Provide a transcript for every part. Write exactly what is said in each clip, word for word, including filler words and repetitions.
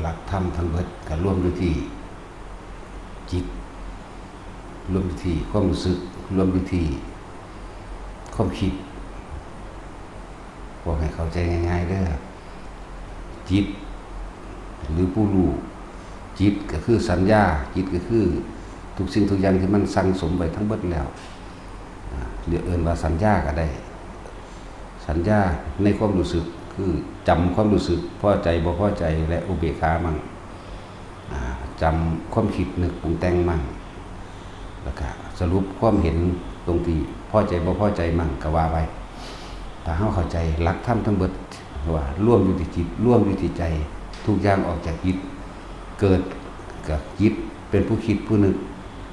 หลักธรรมทั้งเบิดก็รวมอยู่ที่จิต รวมอยู่ที่ความรู้สึก รวมอยู่ที่ความคิด บอกให้เข้าใจง่ายๆเด้อ จิต หรือผู้รู้ จิตก็คือสัญญา จิตก็คือทุกสิ่งทุกอย่างที่มันสั่งสมไว้ทั้งเบิดแล้ว อ่า เรียกเอิ้นว่าสัญญาก็ได้ สัญญาในความรู้สึก คือจำความรู้สึกพอใจบ่พอใจและอุเบกขามั่ง อ่า จำความคิดนึกปรุงแต่งมั่ง แล้วก็สรุปความเห็นตรงที่พอใจบ่พอใจมั่งก็ว่าไป ถ้าเฮาเข้าใจหลักธรรมทั้งเบิดว่ารวมอยู่ที่จิต รวมอยู่ที่ใจ ทุกอย่างออกจากจิต เกิดกับจิตเป็นผู้คิดผู้นึก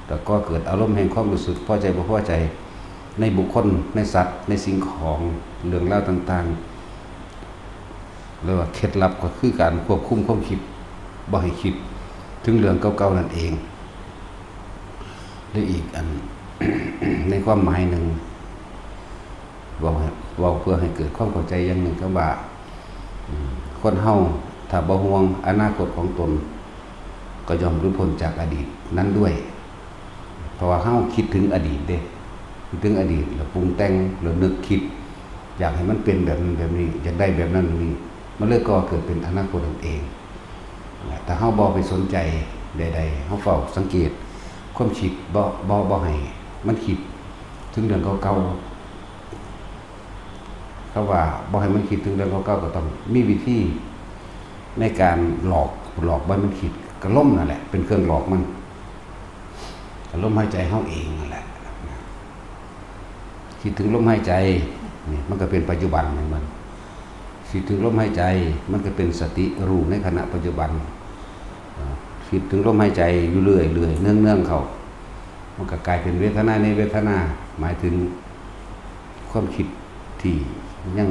แล้วก็เกิดอารมณ์แห่งความรู้สึกพอใจบ่พอใจ ในบุคคล ในสัตว์ ในสิ่งของ เรื่องราวต่างๆ เรียกว่าเคล็ดลับก็คือการควบคุมความคิด บ่ให้คิดถึงเรื่องเก่าๆนั่นเอง และอีกอัน ในความหมายหนึ่ง เว้าให้ เว้าเพื่อให้เกิดความเข้าใจอย่างหนึ่ง คำว่า อืม คนเฮาถ้าบ่ห่วงอนาคตของตน ก็ย่อมหลุดพ้นจากอดีตนั้นด้วย เพราะว่าเฮาคิดถึงอดีตเด้ คิดถึงอดีต แล้วปรุงแต่ง แล้วนึกคิด อยากให้มันเป็นแบบนั้นแบบนี้ อยากได้แบบนั้นแบบนี้ มันเลยก่อเกิดเป็นอนาคตนั่นเอง ถ้าเฮาบ่ไปสนใจใดๆ เฮาเฝ้าสังเกตความคิด บ่ บ่ บ่ให้มันคิดถึงเรื่องเก่าๆ คำว่าบ่ให้มันคิดถึงเรื่องเก่าๆ ก็ต้องมีวิธีในการหลอก หลอกบ่ให้มันคิด ก็ลมนั่นแหละเป็นเครื่องหลอกมัน ก็ลมหายใจเฮาเองนั่นแหละ คิดถึงลมหายใจ นี่มันก็เป็นปัจจุบันของมัน คิดถึงลมหายใจ มันก็เป็นสติรู้ในขณะปัจจุบัน อ่า คิดถึงลมหายใจอยู่เรื่อยๆ เนืองๆ เข้า มันก็กลายเป็นเวทนาในเวทนา หมายถึงความคิดที่ยัง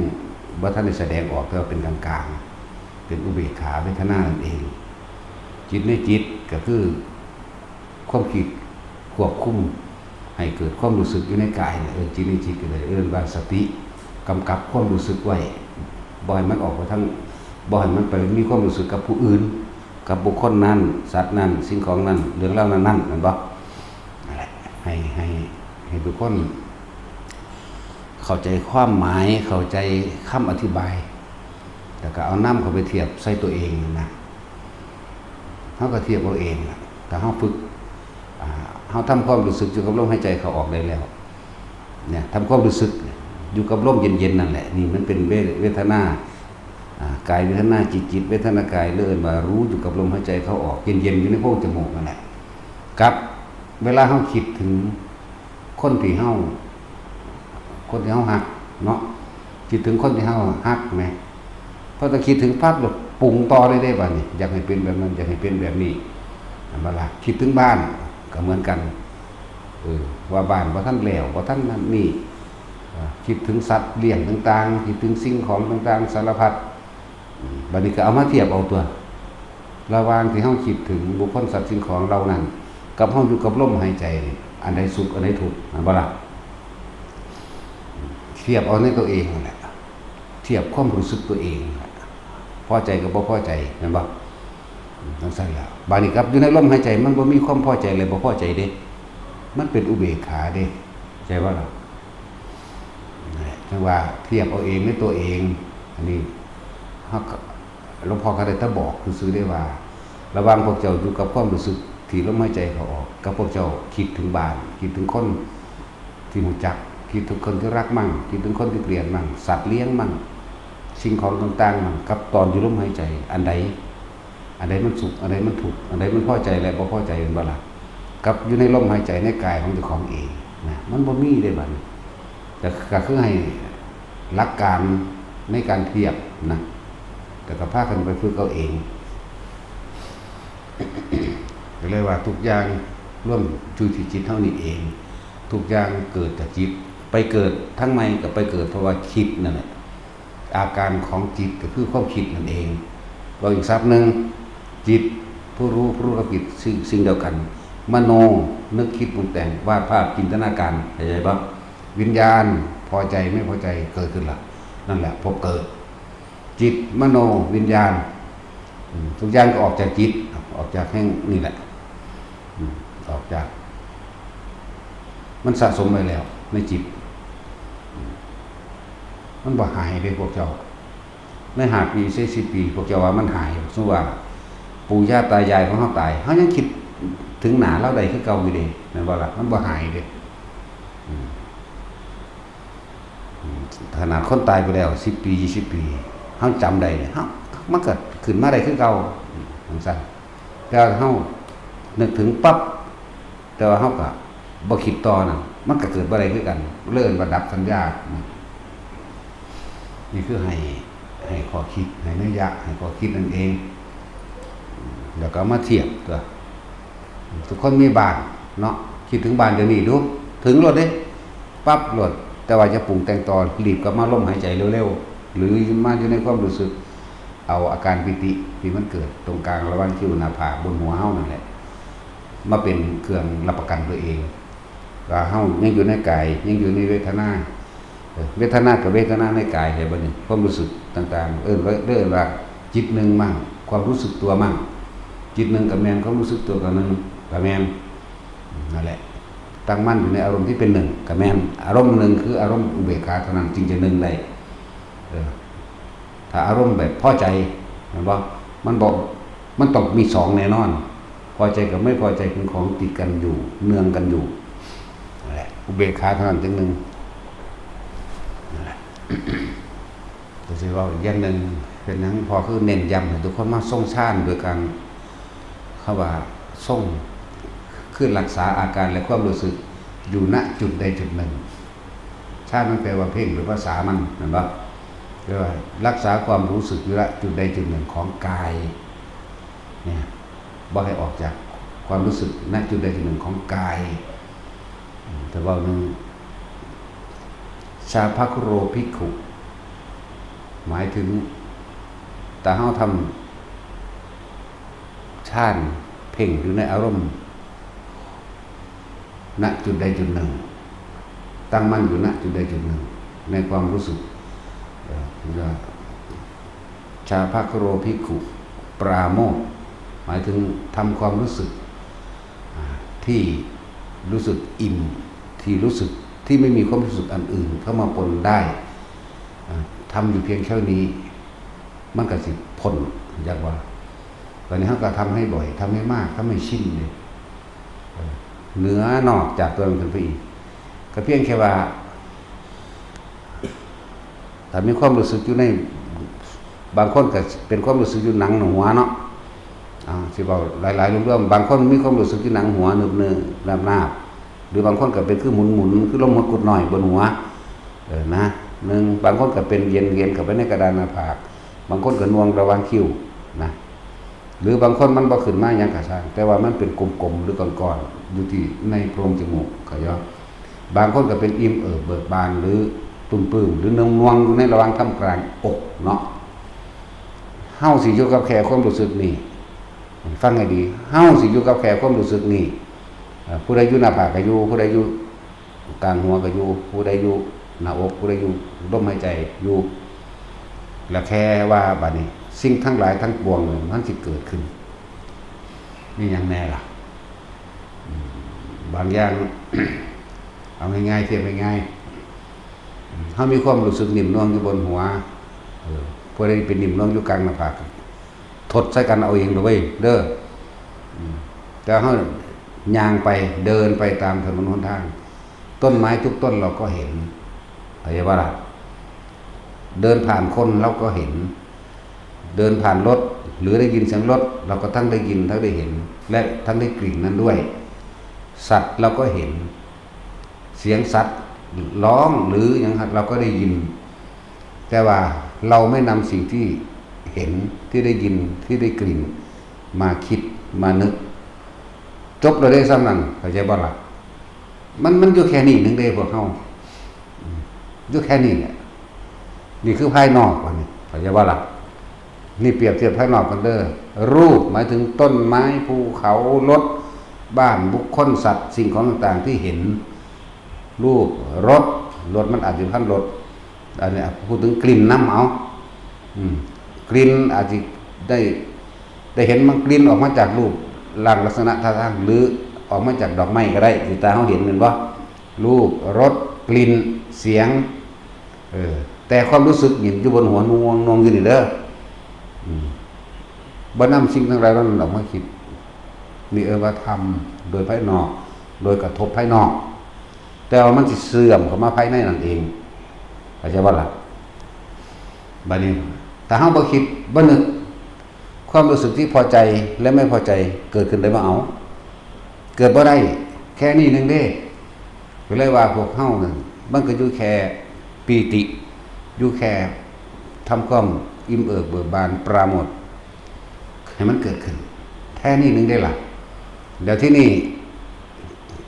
บ่ทันได้แสดงออก แต่ว่าเป็นกลางๆ เป็นอุเบกขาเวทนานั่นเอง จิตในจิตก็คือความคิดควบคุมให้เกิดความรู้สึกอยู่ในกาย เออ จิตในจิตก็เลยเอิ้นว่าสติ กำกับความรู้สึกไว้ บ่ให้มันออกไปทาง บ่ให้มันไปมีความรู้สึกกับผู้อื่น กับบุคคลนั้น สัตว์นั้น สิ่งของนั้น เรื่องราวนั้นๆ แม่นบ่ นั่นแหละ ให้ ให้ ให้ทุกคนเข้าใจความหมาย เข้าใจคำอธิบาย แล้วก็เอานำเข้าไปเทียบใส่ตัวเองนะ เฮาก็เทียบเอาเองล่ะ ถ้าเฮาฝึก อ่า เฮาทำความรู้สึกอยู่กับลมหายใจเข้าออกได้แล้ว เนี่ย ทำความรู้สึกอยู่กับลมเย็นๆนั่นแหละ นี่มันเป็นเว- เวทนา อ่า กายเวทนา จิต จิตเวทนากาย หรือเอิ้นว่ารู้อยู่กับลมหายใจเข้าออก เย็นๆอยู่ในโพรงจมูกนั่นแหละ กับเวลาเฮาคิดถึงคนที่เฮา คนที่เฮาฮักเนาะ คิดถึงคนที่เฮาฮักแหม พอจะคิดถึงปั๊บแล้วปรุงต่อเลยเด้บัดนี้ อยากให้เป็นแบบนั้น อยากให้เป็นแบบนี้ แม่นบ่ล่ะ คิดถึงบ้านก็เหมือนกัน เออ ว่าบ้านบ่ทันแล้ว บ่ทันนั่นนี่ อ่า คิดถึงสัตว์เลี้ยงต่างๆ คิดถึงสิ่งของต่างๆ สารพัด อืม บัดนี้ก็เอามาเทียบเอาตัว ระหว่างที่เฮาคิดถึงบุคคลสัตว์สิ่งของเหล่านั้น กับเฮาอยู่กับลมหายใจนี่ อันใดสุข อันใดทุกข์ แม่นบ่ล่ะ เทียบเอาในตัวเองนั่นแหละ เทียบความรู้สึกตัวเองนั่นแหละ พอใจกับบ่พอใจ แม่นบ่ อืม จั่งซั้นล่ะ บัดนี้กับอยู่ในลมหายใจ มันบ่มีความพอใจและบ่พอใจเด้ มันเป็นอุเบกขาเด้ เข้าใจบ่ล่ะ จั่งว่าเทียบเอาเองในตัวเอง อันนี้เฮาก็ หลวงพ่อก็ได้แต่บอกซื่อๆได้ว่า ระหว่างพวกเจ้าอยู่กับความรู้สึกที่ลมหายใจเข้าออก กับพวกเจ้าคิดถึงบ้าน คิดถึงคนที่รู้จัก คิดถึงคนที่รักมั่ง คิดถึงคนที่เกลียดมั่ง สัตว์เลี้ยงมั่ง สิ่งของต่างๆมั่ง กับตอนอยู่ลมหายใจ อันใด อันใดมันสุข อันใดมันทุกข์ อันใดมันพอใจและบ่พอใจ แม่นบ่ล่ะ กับอยู่ในลมหายใจในกายของเจ้าของเองนะ มันบ่มีเด้บัดนี้ แต่ก็คือให้หลักการในการเทียบนะ แต่ก็พากันไปฝึกเอาเอง ก็เลยว่าทุกอย่างรวมอยู่ที่จิตเฮานี่เอง ทุกอย่างเกิดจากจิต ไปเกิดทางใหม่ก็ไปเกิดเพราะว่าคิดนั่นแหละ อาการของจิตก็คือความคิดนั่นเอง เว้าอีกศัพท์หนึ่ง จิต ผู้รู้ ผู้รู้กับจิต สิ่ง สิ่งเดียวกัน มโน นึกคิดปรุงแต่ง วาดภาพ จินตนาการ เข้าใจบ่ วิญญาณ พอใจไม่พอใจ เกิดขึ้นละ นั่นแหละ พบเกิด จิต มโน วิญญาณ อืม ทุกอย่างก็ออกจากจิต ออกจากแห่งนี่แหละ อืม ออกจาก มันสะสมไว้แล้วในจิต อืม มันบ่หายเด้พวกเจ้า ในห้าปี สี่สิบปี พวกเจ้าว่ามันหาย สมมุติว่าปู่ย่าตายายของเฮาตาย เฮายังคิดถึงหน้าลาวได้คือเก่าอยู่เด้ แม่นบ่ล่ะ มันบ่หายเด้ อืม อืม ขนาดคนตายไปแล้ว สิบปี ยี่สิบปี เฮาจำได้เนี่ย เฮา มันก็ขึ้นมาได้คือเก่า อืม จั่งซั้น แต่เฮานึกถึงปั๊บ แต่ว่าเฮาก็บ่คิดต่อนั่น มันก็เกิดบ่ได้คือกัน เลยเอิ้นว่าดับสัญญา อืม นี่คือให้ ให้ข้อคิด ให้นัยยะ ให้ข้อคิดนั่นเอง แล้วก็เอามาเทียบตัว ทุกคนมีบ้านเนาะ คิดถึงบ้านเดี๋ยวนี้ดู ถึงโลดเด้ ปั๊บโลด แต่ว่าอย่าปรุงแต่งต่อ รีบกลับมาลมหายใจเร็วๆ หรือมาอยู่ในความรู้สึก เอาอาการปีติที่มันเกิดตรงกลางระหว่างคิ้วหน้าผากบนหัวเฮานั่นแหละ มาเป็นเครื่องรับประกันตัวเอง ว่าเฮายังอยู่ในกาย ยังอยู่ในเวทนา เออ เวทนากับเวทนาในกาย เห็นบ่นี่ ความรู้สึกต่างๆ เอิ้นว่า เอิ้นว่าจิตหนึ่งมั่ง ความรู้สึกตัวมั่ง จิตหนึ่งก็แม่น ความรู้สึกตัวก็หนึ่งก็แม่น นั่นแหละ ตั้งมั่นอยู่ในอารมณ์ที่เป็นหนึ่งก็แม่น อารมณ์หนึ่งคืออารมณ์อุเบกขาเท่านั้นจึงจะหนึ่งได้ เออ ถ้าอารมณ์แบบพอใจ แม่นบ่ มันบ่ มันต้องมีสองแน่นอน พอใจกับไม่พอใจเป็นของติดกันอยู่ เนืองกันอยู่ นั่นแหละ อุเบกขาเท่านั้นจึงหนึ่ง นั่นแหละ ก็สิเว้าอีกอย่างหนึ่ง เป็นหยังพ่อคือเน้นย้ำให้ทุกคนมาทรงฌานโดยการ เขาว่าทรง คือรักษาอาการและความรู้สึกอยู่ ณ จุดใดจุดหนึ่ง ฌานมันแปลว่าเพ่ง หรือภาษามัน แม่นบ่ เรียกว่ารักษาความรู้สึกอยู่ ณ จุดใดจุดหนึ่งของกาย เนี่ย บ่ให้ออกจากความรู้สึก ณ จุดใดจุดหนึ่งของกาย อืม แต่ว่าหนึ่ง ชาพคุโรภิกขุ หมายถึง ถ้าเฮาทำฌานเพ่งอยู่ในอารมณ์ ณ จุดใดจุดหนึ่ง ตั้งมั่นอยู่ ณ จุดใดจุดหนึ่ง ในความรู้สึก เอ่อ เรียกว่า ชาพคุโรภิกขุ ปราโมทย์ หมายถึงทำความรู้สึก อ่า ที่รู้สึกอิ่ม ที่รู้สึก ที่ไม่มีความรู้สึกอันอื่นเข้ามาปนได้ อ่า ทำอยู่เพียงแค่นี้ มันก็สิพ้น อยากว่า ตอนนี้เฮาก็ทำให้บ่อย ทำให้มาก ทำให้ชินเลย เออ เหนือนอกจากตัวนั้นขึ้นไปอีก ก็เพียงแค่ว่า ถ้ามีความรู้สึกอยู่ใน บางคนก็เป็นความรู้สึกอยู่หนังหัวเนาะ อ่า สิเว้าหลายๆ รวมๆ บางคนมีความรู้สึกอยู่หนังหัว นึบๆ นาบๆ หรือบางคนก็เป็นคือหมุนๆ คือลมหัวกุดน้อยบนหัว เออ นะ หนึ่ง บางคนก็เป็นเย็นๆ เข้าไปในกระดานหน้าผาก บางคนก็หน่วงระหว่างคิ้ว นะ หรือบางคนมันบ่ขึ้นมาหยังก็ช่าง แต่ว่ามันเป็นกลมๆ หรือก้อนๆ อยู่ที่ในโพรงจมูก เขาเรียกว่า บางคนก็เป็นอิ่มเอิบเบิกบาน หรือตุ้มปื้ม หรือหน่วงๆ อยู่ในระหว่างท่ามกลางอกเนาะ เฮาสิอยู่กับแค่ความรู้สึกนี่ ฟังให้ดี เฮาสิอยู่กับแค่ความรู้สึกนี่ เอ่อ ผู้ใดอยู่หน้าผากก็อยู่ ผู้ใดอยู่กลางหัวก็อยู่ ผู้ใดอยู่หน้าอก ผู้ใดอยู่ลมหายใจอยู่ และแค่ว่าบัดนี้ สิ่งทั้งหลายทั้งปวงนี่มันสิเกิดขึ้น มีหยังแน่ล่ะ อืม บางอย่าง เอาง่ายๆ เทียบง่ายๆ อืม เฮามีความรู้สึกนิ่มนวลอยู่บนหัว เออ ผู้ใดเป็นนิ่มนวลอยู่กลางหน้าผาก ทดใส่กันเอาเองเด้อเว้ย เด้อ อืม แต่เฮาย่างไป เดินไปตามถนนหนทาง ต้นไม้ทุกต้นเราก็เห็น เข้าใจบ่ล่ะ เดินผ่านคนเราก็เห็น เดินผ่านรถ หรือได้ยินเสียงรถ เราก็ทั้งได้ยิน ทั้งได้เห็น และทั้งได้กลิ่นนั้นด้วย สัตว์เราก็เห็น เสียงสัตว์ร้องหรือหยังเราก็ได้ยิน แต่ว่าเราไม่นำสิ่งที่เห็น ที่ได้ยิน ที่ได้กลิ่น มาคิด มานึก จบแล้วเด้ส่ำนั้น เข้าใจบ่ล่ะ มัน มันอยู่แค่นี้หนึ่งเด้พวกเฮา อืม อยู่แค่นี้แหละ นี่คือภายนอกบัดนี้ เข้าใจบ่ล่ะ นี่เปรียบเทียบภายนอกกันเด้อ รูปหมายถึงต้นไม้ ภูเขา รถ บ้าน บุคคล สัตว์ สิ่งของต่างๆ ที่เห็น รูป รส รสมันอาจจะพันรส อันนี้พูดถึงกลิ่นนำเอา อืม กลิ่นอาจจะได้ แต่เห็นมันกลิ่นออกมาจากรูปร่างลักษณะท่าทาง หรือออกมาจากดอกไม้ก็ได้ที่ตาเฮาเห็น แม่นบ่ รูป รส กลิ่น เสียง เออ แต่ความรู้สึกนี่อยู่บนหัวนวงนวงอยู่นี่เด้อ อืม บ่นำสิ่งทั้งหลายเหล่านั้นออกมาคิด นี่เอิ้นว่าธรรมโดยภายนอก โดยกระทบภายนอก แต่ว่ามันสิเชื่อมเข้ามาภายในนั่นเอง เข้าใจบ่ล่ะ บัดนี้ ถ้าเฮาบ่คิด บ่นึก ความรู้สึกที่พอใจและไม่พอใจเกิดขึ้นได้บ่ เอา เกิดบ่ได้ แค่นี้หนึ่งเด้ ก็เลยว่าพวกเฮานั่น มันก็อยู่แค่ปีติ อยู่แค่ทำความอิ่มเอิบเบิกบานปราโมทย์ ให้มันเกิดขึ้น แค่นี้หนึ่งได้ล่ะ เดี๋ยวที่นี่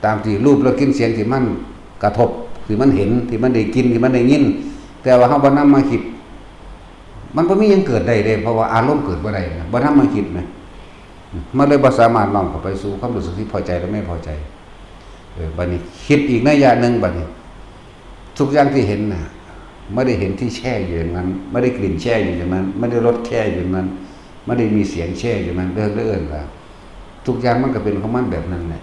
ตามที่รูป รส กลิ่น เสียงที่มันกระทบ ที่มันเห็น ที่มันได้กลิ่น ที่มันได้ยิน แต่ว่าเฮาบ่นำมาคิด มันบ่มีหยังเกิดได้เด้ เพราะว่าอารมณ์เกิดบ่ได้นะ บ่นำมาคิดนะ มันเลยบ่สามารถน้อมเข้าไปสู่ความรู้สึกที่พอใจและไม่พอใจ เออ บัดนี้คิดอีกนัยยะหนึ่ง บัดนี้ ทุกอย่างที่เห็นน่ะ ไม่ได้เห็นที่แช่อยู่อย่างนั้น ไม่ได้กลิ่นแช่อยู่อย่างนั้น ไม่ได้รสแช่อยู่อย่างนั้น ไม่ได้มีเสียงแช่อยู่อย่างนั้น เอิ้น เอิ้นว่า ทุกอย่างมันก็เป็นของมันแบบนั้นแหละ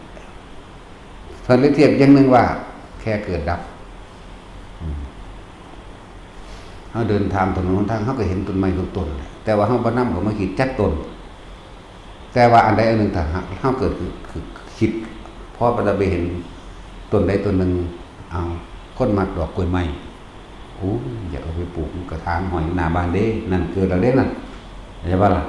เพิ่นเลยเทียบอย่างหนึ่งว่า แค่เกิดดับ อืม เฮาเดินตามถนนหนทาง เฮาก็เห็นต้นไม้ทุกต้นแหละ แต่ว่าเฮาบ่นำเข้ามาคิดจักต้น แต่ว่าอันใดอันหนึ่ง ถ้าหากเฮาเกิดคือ คือคิด พอเราไปเห็นต้นใดต้นหนึ่ง เอา คนมักดอกกล้วยไม้ โอ้ย อยากเอาไปปลูกกระถางห้อยหน้าบ้านเด้ นั่นเกิดแล้วเด้นั่น เข้าใจบ่ล่ะ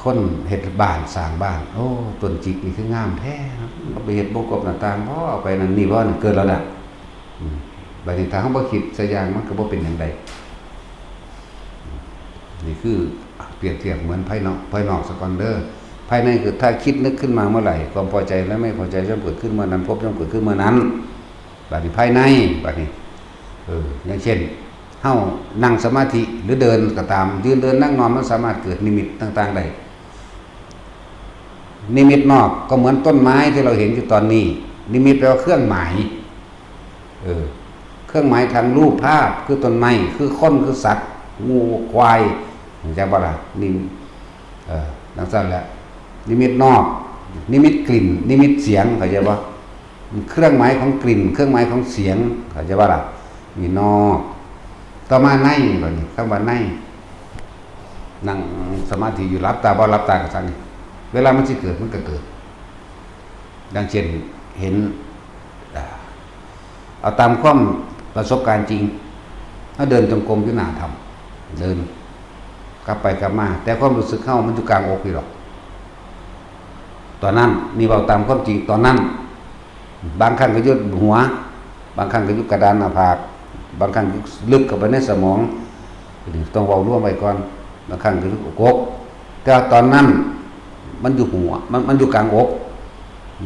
คนเฮ็ดบ้านสร้างบ้าน โอ้ ต้นจิกนี่คืองามแท้เนาะ เอาไปเฮ็ดบ่กบหน้าต่างบ่ เอาไปนั่นนี่บ่ นั่นเกิดแล้วน่ะ อืม บัดนี้ถ้าเฮาบ่คิดสักอย่าง มันก็บ่เป็นหยังใด นี่คือเปรียบเทียบเหมือนภายนอก ภายนอกซะก่อนเด้อ ภายในคือถ้าคิดนึกขึ้นมาเมื่อไหร่ ความพอใจและไม่พอใจย่อมเกิดขึ้นเมื่อนั้น ภพย่อมเกิดขึ้นเมื่อนั้น บัดนี้ภายใน บัดนี้ เออ อย่างเช่น เฮานั่งสมาธิหรือเดินก็ตาม ยืนเดินนั่งนอน มันสามารถเกิดนิมิตต่างๆได้ นิมิตนอกก็เหมือนต้นไม้ที่เราเห็นอยู่ตอนนี้ นิมิตแปลว่าเครื่องหมาย เออ เครื่องหมายทางรูปภาพ คือต้นไม้ คือคน คือสัตว์ งู ควาย เข้าใจบ่ล่ะ นิมิต เออ จั่งซั้นแหละ นิมิตนอก นิมิตกลิ่น นิมิตเสียง เข้าใจบ่ เครื่องหมายของกลิ่น เครื่องหมายของเสียง เข้าใจบ่ล่ะ นี่นอก ต่อมาใน บัดนี้ คำว่าใน นั่งสมาธิอยู่ หลับตาบ่หลับตาก็ซั้น เวลามันสิเกิด มันก็เกิด ดังเช่น เห็น อ่า เอาตามความประสบการณ์จริง เฮาเดินจงกรมอยู่หน้าถ้ำ เดิน กลับไปกลับมา แต่ความรู้สึกเฮามันอยู่กลางอกนี่ดอก ตอนนั้น นี่เว้าตามความจริง ตอนนั้น บางครั้งก็อยู่หัว บางครั้งก็อยู่กระดานหน้าผาก บางครั้งก็ลึกเข้าไปในสมอง ต้องเว้ารวมไว้ก่อน บางครั้งก็อยู่อก แต่ว่าตอนนั้น มันอยู่หัว มัน มันอยู่กลางอก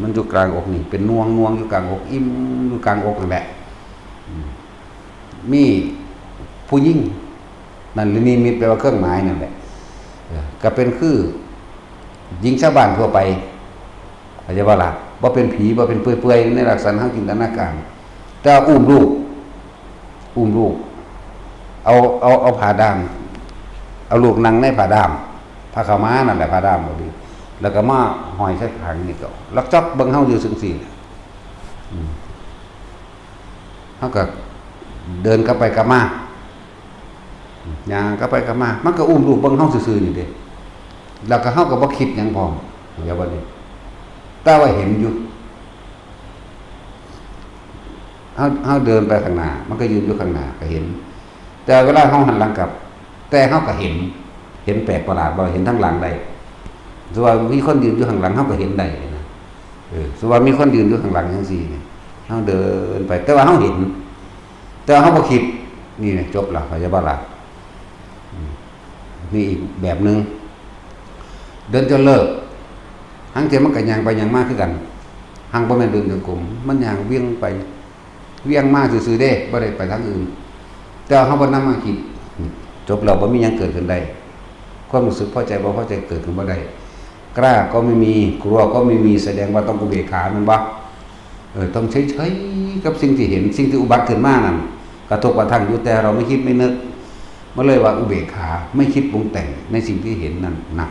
มันอยู่กลางอกนี่ เป็นนวง นวงอยู่กลางอก อิ่มอยู่กลางอกนั่นแหละ อืม มีผู้หญิง นั่นนิมิตแปลว่าเครื่องหมายนั่นแหละ เออ ก็เป็นคือหญิงชาวบ้านทั่วไป เข้าใจบ่ล่ะ บ่เป็นผี บ่เป็นเปลือยๆในลักษณะเฮาจินตนาการ แต่ว่าอุ้มลูก อุ้มลูก เอา เอา เอาผ้าด้าน เอาลูกนั่งในผ้าด้าน ผ้าขาวม้านั่นแหละ ผ้าด้านบ่ดี แล้วก็มาห้อยใส่ข้างนี่ก็ ลักจอกเบิ่งเฮาอยู่จั่งซี้ อืม เฮาก็เดินกลับไปกลับมา ย่างกลับไปกลับมา มันก็อุ้มลูกเบิ่งเฮาซื่อๆนี่เด้ แล้วก็เฮาก็บ่คิดหยังพร้อม เดี๋ยวบัดนี้ แต่ว่าเห็นอยู่ เฮา เฮาเดินไปข้างหน้า มันก็ยืนอยู่ข้างหน้า ก็เห็น แต่เวลาเฮาหันหลังกลับ แต่เฮาก็เห็น เห็นแปลกประหลาดบ่ เห็นทางหลังได้ สมมุติว่ามีคนยืนอยู่ข้างหลัง เฮาก็เห็นได้นะ เออ สมมุติว่ามีคนยืนอยู่ข้างหลังจั่งซี้นี่ เฮาเดินไป แต่ว่าเฮาเห็น แต่ว่าเฮาบ่คิด นี่นะ จบละ เข้าใจบ่ล่ะ อืม นี่อีกแบบหนึ่ง เดินจนเลิก หางเทียมันก็ย่างไปย่างมาคือกัน หางบ่แม่นเดินจงกรม มันย่างเวียงไป เวียงมาซื่อๆเด้ บ่ได้ไปทางอื่น แต่ว่าเฮาบ่นำมาคิด จบแล้ว บ่มีหยังเกิดขึ้นได้ ความรู้สึกพอใจบ่พอใจเกิดขึ้นบ่ได้ กล้าก็ไม่มี กลัวก็ไม่มี แสดงว่าต้องอุเบกขาแม่นบ่ เออ ต้องเฉยๆกับสิ่งที่เห็น สิ่งที่อุบัติขึ้นมานั่น กระทบกระทั่งอยู่ แต่เราไม่คิดไม่นึก มันเลยว่าอุเบกขา ไม่คิดปรุงแต่งในสิ่งที่เห็นนั่นนะ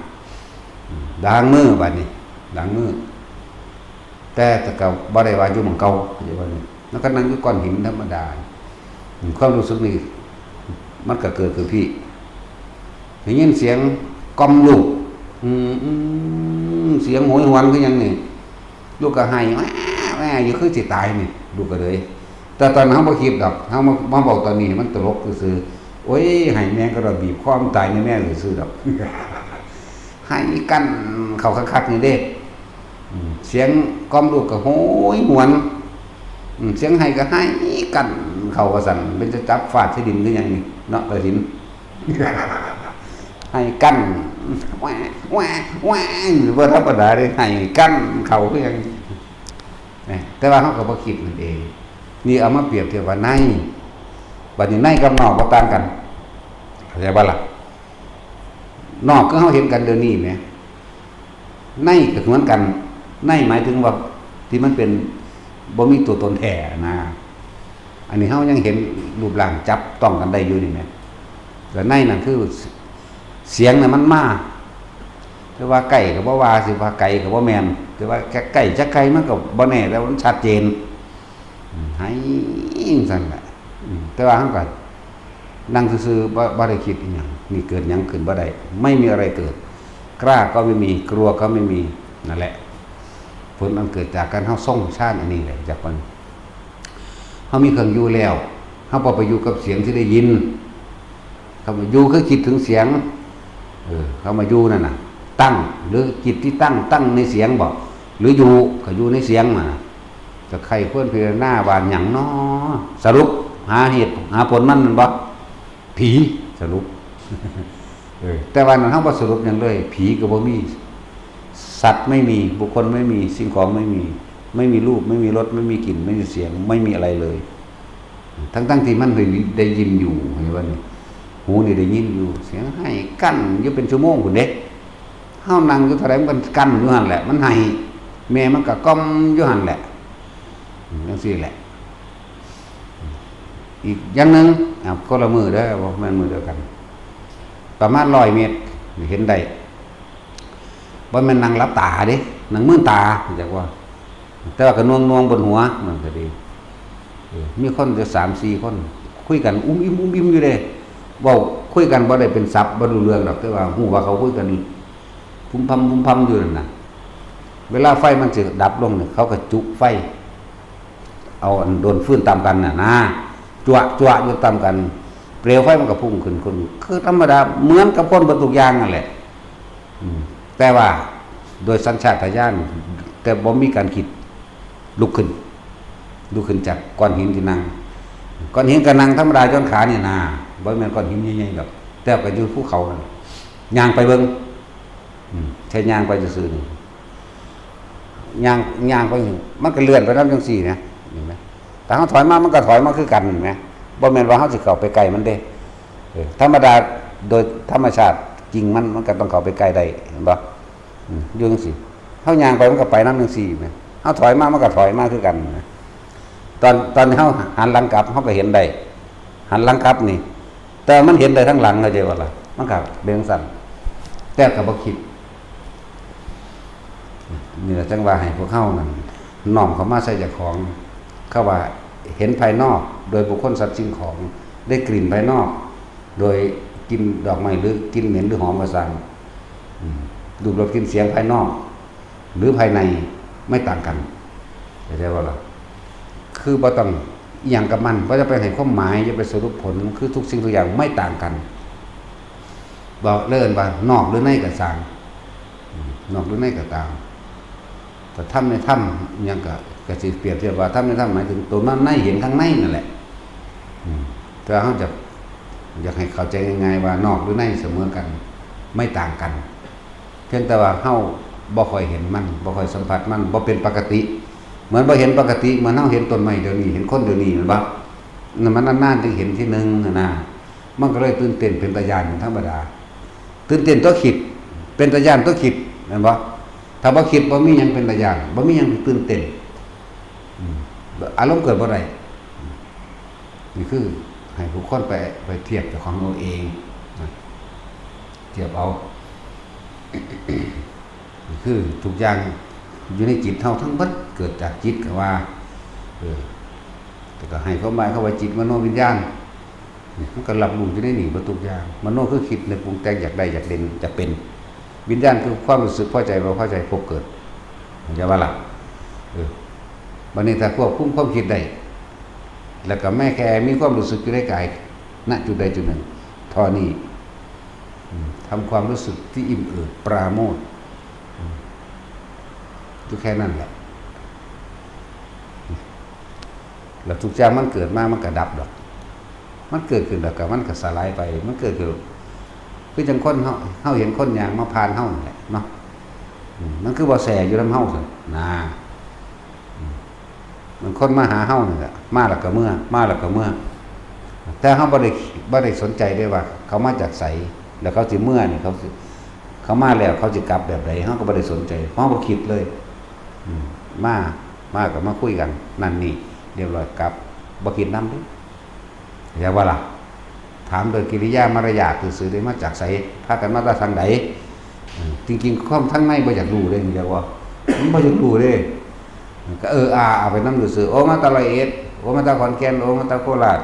อืม ล้างมือบัดนี้ ล้างมือ แต่ก็บ่ได้ว่าอยู่หม่องเก่า เข้าใจบ่นี่ แล้วก็นั่งอยู่ก้อนหินธรรมดา อืม ความรู้สึกนี่ มันก็เกิดขึ้นพี้ ได้ยินเสียงกล่อมลูก อืม อืม เสียงโหยหวนคือหยังนี่ ลูกก็ไห้ แว่ แว่ อยู่ คือสิตายนี่ ลูกก็เลย แต่ตอนนั้นเฮาบ่คิดดอก เฮามา มาเว้าตอนนี้มันตลกซื่อๆ โอ้ย ไห้แม่ก็ดอก บีบคอมันตายในแม่ซื่อๆดอก ไห้กั้นเข้าคักๆนี่เด้ อืม เสียงกล่อมลูกก็โหยหวน อืม เสียงไห้ก็ไห้กั้นเข้าว่าซั่น เป็นจะจับฟาดที่ดินคือหยังนี่ เนาะ กระถิน ไห้กั้น แหว่ แหว่ แหว่ บ่ธรรมดาเด้ ไห้กั้นเข้าคือหยัง นะ แต่ว่าเฮาก็บ่คิดนั่นเอง นี่เอามาเปรียบเทียบว่าใน บัดนี้ในกับนอกบ่ต่างกัน เข้าใจบ่ล่ะ นอกคือเฮาเห็นกันเดี๋ยวนี้แหม ในก็เหมือนกัน ในหมายถึงว่าที่มันเป็น บ่มีตัวตนแท้นะ อันนี้เฮายังเห็นรูปร่างจับต้องกันได้อยู่นี่แหม แต่ในนั่นคือเสียงน่ะมันมา แต่ว่าใกล้ก็บ่ว่า สิว่าไกลก็บ่แม่น แต่ว่าใกล้ จะไกลมันก็บ่แน่ แต่ว่ามันชัดเจน อืม ไห้จั่งซั่นแหละ อืม แต่ว่าเฮาก็นั่งซื่อๆ บ่ บ่ได้คิดอิหยัง นี่เกิดหยังขึ้นบ่ได้ ไม่มีอะไรเกิด กล้าก็ไม่มี กลัวก็ไม่มี นั่นแหละ ผลอันเกิดจากการเฮาทรงฌานอันนี้แหละ จากมัน เฮามีเครื่องอยู่แล้ว เฮาบ่ไปอยู่กับเสียงที่ได้ยิน คำว่าอยู่คือคิดถึงเสียง เออ คำว่าอยู่นั่นน่ะ ตั้ง หรือจิตที่ตั้ง ตั้งในเสียงบ่ หรืออยู่ ก็อยู่ในเสียงน่ะ จะใคร่ควรพิจารณาว่าหยังน้อ สรุป หาเหตุ หาผลมัน แม่นบ่ ผี สรุป เออ แต่ว่านั้นเฮาบ่สรุปหยังเลย ผีก็บ่มี สัตว์ไม่มี บุคคลไม่มี สิ่งของไม่มี ไม่มีรูป ไม่มีรส ไม่มีกลิ่น ไม่มีเสียง ไม่มีอะไรเลย ทั้งๆที่มันได้ยินอยู่ เห็นบ่นี่ หูนี่ได้ยินอยู่ เสียงไห้กั้นอยู่เป็นชั่วโมงพู้นเด้ เฮานั่งอยู่เท่าใดมันก็กั้นอยู่หั่นแหละ มันไห้ แม่มันก็กล่อมอยู่หั่นแหละ จั่งซี้แหละ อีกอย่างหนึ่ง อ่ะ คนละมื้อเด้อ บ่แม่นมื้อเดียวกัน ประมาณร้อยเมตร เห็นได้ บ่แม่นนั่งหลับตาเด้ นั่งมืนตา จักว่า แต่ว่าก็หน่วงๆบนหัว มันก็ดี เออ มีคนอยู่สามสี่คน คุยกันอุ้มอิ่มอุ้มอิ่มอยู่เด้ เว้าคุยกันบ่ได้เป็นศัพท์ บ่รู้เรื่องดอก แต่ว่าฮู้ว่าเขาคุยกันพุมพำพุมพำอยู่นั่นน่ะ เวลาไฟมันสิดับลงนี่ เขาก็จุไฟ เอาอันโดนฟืนตำกันน่ะนะ จั่วจั่วอยู่ตำกัน เปลวไฟมันก็พุ่งขึ้น คน คือธรรมดา เหมือนกับคนเบิดทุกอย่างนั่นแหละ อืม แต่ว่าโดยสัญชาตญาณ แต่บ่มีการคิด ลุกขึ้น ลุกขึ้นจากก้อนหินที่นั่ง ก้อนหินก็นั่งธรรมดา ย้อนขานี่นะ บ่แม่นก้อนหินใหญ่ๆดอก แต่ก็อยู่ภูเขานั่น ย่างไปเบิ่ง อืม แค่ย่างไปซื่อๆนี่ ย่าง ย่างไป มันก็เลื่อนไปนำจั่งซี้นะ เห็นไหม แต่เฮาถอยมา มันก็ถอยมาคือกัน เห็นไหม บ่แม่นว่าเฮาสิเข้าไปใกล้มันเด้ เออ ธรรมดา โดยธรรมชาติจริงมัน มันก็ต้องเข้าไปใกล้ได้ เห็นบ่ อืม อยู่จั่งซี้ เฮาย่างไปมันก็ไปนำจั่งซี้แหม เฮาถอยมามันก็ถอยมาคือกันนะ ตอน ตอนที่เฮาหันหลังกลับ เฮาก็เห็นได้ หันหลังกลับนี่ แต่มันเห็นได้ทั้งหลัง เข้าใจบ่ล่ะ มันก็เป็นจั่งซั้น แต่ก็บ่คิด นี่แหละจั่งว่าให้พวกเฮานั่นน้อมเข้ามาใส่เจ้าของ เขาว่าเห็นภายนอกโดยบุคคลสัตว์สิ่งของ ได้กลิ่นภายนอก โดยกลิ่นดอกไม้หรือกลิ่นเหม็นหรือหอมก็ซ่าง อืม รูปรสกลิ่นเสียงภายนอก หรือภายในไม่ต่างกัน เข้าใจบ่ล่ะ คือบ่ต้องอิหยังกับมัน บ่จะไปให้ความหมาย อย่าไปสรุปผล คือทุกสิ่งทุกอย่างไม่ต่างกัน บอกเลยว่านอกหรือในก็ซ่าง อืม นอกหรือในก็ตาม แต่ธรรมในธรรมอิหยังก็ ก็สิเปรียบเทียบว่าธรรมในธรรมหมายถึงตัวมันใน เห็นข้างในนั่นแหละ อืม แต่ว่าเฮาจะ อยากให้เข้าใจง่ายๆว่านอกหรือในเสมอกัน ไม่ต่างกัน เพียงแต่ว่าเฮาบ่ค่อยเห็นมัน บ่ค่อยสัมผัสมัน บ่เป็นปกติ เหมือนบ่เห็นปกติ เหมือนเฮาเห็นต้นไม้เดี๋ยวนี้ เห็นคนเดี๋ยวนี้ แม่นบ่ นั่นมันนานๆจึงเห็นทีหนึ่งหั้นนะ มันก็เลยตื่นเต้นเป็นตาย้านเป็นธรรมดา ตื่นเต้นต่อคิด เป็นตาย้านต่อคิด แม่นบ่ ถ้าบ่คิดบ่มีหยังเป็นตาย้าน บ่มีหยังเป็นตื่นเต้น อืม อารมณ์เกิดบ่ได้ นี่คือให้ผู้คนไป ไปเทียบเจ้าของเอาเอง เทียบเอา คือทุกอย่างอยู่ในจิตเฮาทั้งเบิด เกิดจากจิตก็ว่า เออ แต่ก็ให้ความหมายเขาว่าจิตมโนวิญญาณ นี่มันก็รับรู้อยู่ในนี่เบิดทุกอย่าง มโนคือคิดนึกปรุงแต่ง อยากได้ อยากเด่น อยากเป็น วิญญาณคือความรู้สึกพอใจบ่พอใจ พบเกิด เข้าใจบ่ล่ะ เออ บัดนี้ถ้าควบคุมความคิดได้ แล้วก็แม้แค่มีความรู้สึกอยู่ในกาย ณ จุดใดจุดหนึ่ง เท่านี้ อืม ทำความรู้สึกที่อิ่มเอิบปราโมทย์ อืม อยู่แค่นั้นแหละ แล้วทุกอย่างมันเกิดมา มันก็ดับดอก มันเกิดขึ้นแล้วก็มันก็สลายไป มันเกิดขึ้น คือจังคนเฮา เฮาเห็นคนย่างมาผ่านเฮานั่นแหละเนาะ อืม มันคือบ่แซ่อยู่นำเฮาซั่นนะ อืม มันคนมาหาเฮานี่แหละ มาแล้วก็เมือ มาแล้วก็เมือ แต่เฮาบ่ได้ บ่ได้สนใจเด้ว่าเขามาจากไส แล้วเขาสิเมือนี่ เขาสิ เขามาแล้วเขาสิกลับแบบใด เฮาก็บ่ได้สนใจ เฮาบ่คิดเลย อืม มา มาก็มาคุยกัน นั่นนี่ เรียบร้อยกลับ บ่คิดนำเด้ เข้าใจบ่ล่ะ ถามโดยกิริยามารยาทซื่อๆ ได้มาจากไส พากันมาแต่ทางใด เออ จริงๆ ความทางในบ่อยากรู้เด้ เข้าใจบ่ มันบ่อยากรู้เด้ ก็เอออาเอาไปนำซื่อๆ โอ้ มาแต่ร้อยเอ็ด โอ้ มาแต่ขอนแก่น โอ้ มาแต่โคราช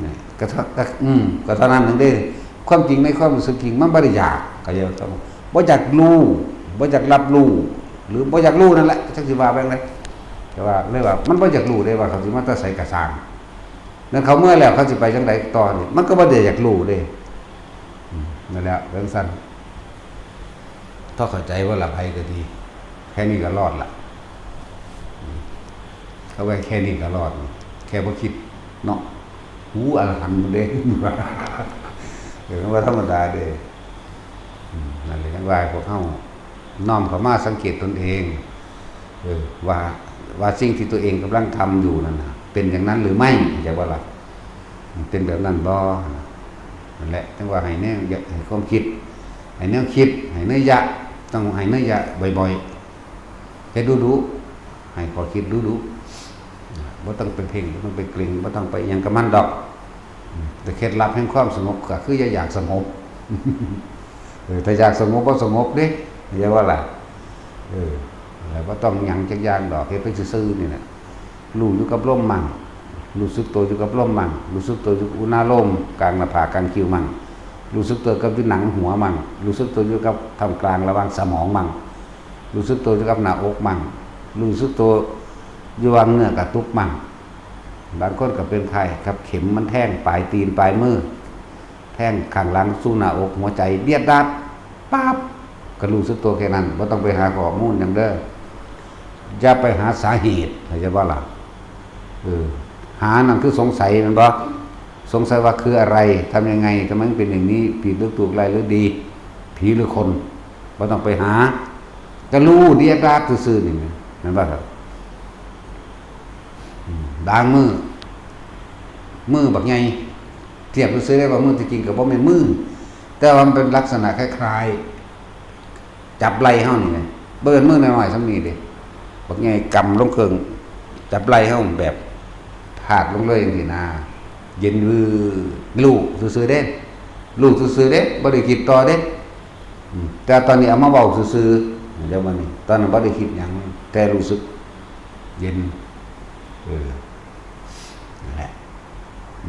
เนี่ย ก็เท่า ก็ อืม ก็เท่านั้นหนึ่งเด้ ความจริงในความรู้สึกจริงมันบ่ได้อยาก เข้าใจบ่ บ่อยากรู้ บ่อยากรับรู้ หรือบ่อยากรู้นั่นแหละ จักสิว่าแบบใด แต่ว่า เลยว่ามันบ่อยากรู้เด้ว่าเขาสิมาแต่ไสกะซ่าง นั่นเขาเมือแล้วเขาสิไปจังใดต่อนี่ มันก็บ่ได้อยากรู้เด้ อืม นั่นแหละ เรื่องสั้น ถ้าเข้าใจว่าละไผก็ดี แค่นี้ก็รอดละ อืม เขาไว้แค่นี้ก็รอด แค่บ่คิดเนาะ หูอรหันต์หมดเด้ เออ มันบ่ธรรมดาเด้ อืม นั่นแหละ จั่งว่าให้พวกเฮาน้อมเข้ามาสังเกตตนเอง เออ ว่า ว่าสิ่งที่ตัวเองกำลังทำอยู่นั่นน่ะ เป็นอย่างนั้นหรือไม่ เข้าใจบ่ล่ะ มันเป็นแบบนั้นบ่ นั่นแหละ จั่งว่าให้แนว ให้ความคิด ให้แนวคิด ให้นัยยะ ต้องให้นัยยะบ่อยๆ เฮ็ดดุๆ ให้ข้อคิดดุๆ บ่ต้องไปเพ่ง บ่ต้องไปเกร็ง บ่ต้องไปอิหยังกับมันดอก แต่เคล็ดลับแห่งความสงบก็คืออย่าอยากสงบ เออ ถ้าอยากสงบบ่สงบเด้ เข้าใจบ่ล่ะ เออ แล้วบ่ต้องหยังจักอย่างดอก เฮ็ดไปซื่อๆ นี่แหละ รู้อยู่กับลมมั่ง รู้สึกตัวอยู่กับลมมั่ง รู้สึกตัวอยู่อุณาโลม กลางหน้าผาก กลางคิ้วมั่ง รู้สึกตัวกับอยู่หนังหัวมั่ง รู้สึกตัวอยู่กับท่ามกลางระหว่างสมองมั่ง รู้สึกตัวอยู่กับหน้าอกมั่ง รู้สึกตัวอยู่วางเนื้อกระตุกมั่ง บางคนก็เป็นไข้กับเข็มมันแทงปลายตีนปลายมือ แทงข้างหลังสู่หน้าอกหัวใจเบียดดัด ปั๊บ ก็รู้สึกตัวแค่นั้น บ่ต้องไปหาข้อมูลหยังเด้อ อย่าไปหาสาเหตุ เข้าใจบ่ล่ะ เออ หานั่นคือสงสัยแม่นบ่ สงสัยว่าคืออะไร ทำยังไง ทำไมมันเป็นอย่างนี้ ผิดหรือถูก ร้ายหรือดี ผีหรือคน บ่ต้องไปหา ก็รู้เดียดดาดซื่อๆ นี่แม่น แม่นบ่ครับ อืม บางมือ มือบักใหญ่ เทียบซื่อๆ ได้ว่ามือที่จริงก็บ่แม่นมือ แต่ว่ามันเป็นลักษณะคล้ายๆ จับไหล่เฮานี่แหละ บ่แม่นมือน้อยๆ ส่ำนี้เด้ บักใหญ่กำลงเครื่อง จับไหล่เฮาแบบพาดลงเลยจังซี้นะ เย็นวืด รู้ซื่อๆ เด้ รู้ซื่อๆ เด้ บ่ได้คิดต่อเด้ อืม แต่ตอนนี้เอามาเว้าซื่อๆ เดี๋ยวบัดนี้ ตอนนั้นบ่ได้คิดหยัง แต่รู้สึกเย็น เออ นั่นแหละ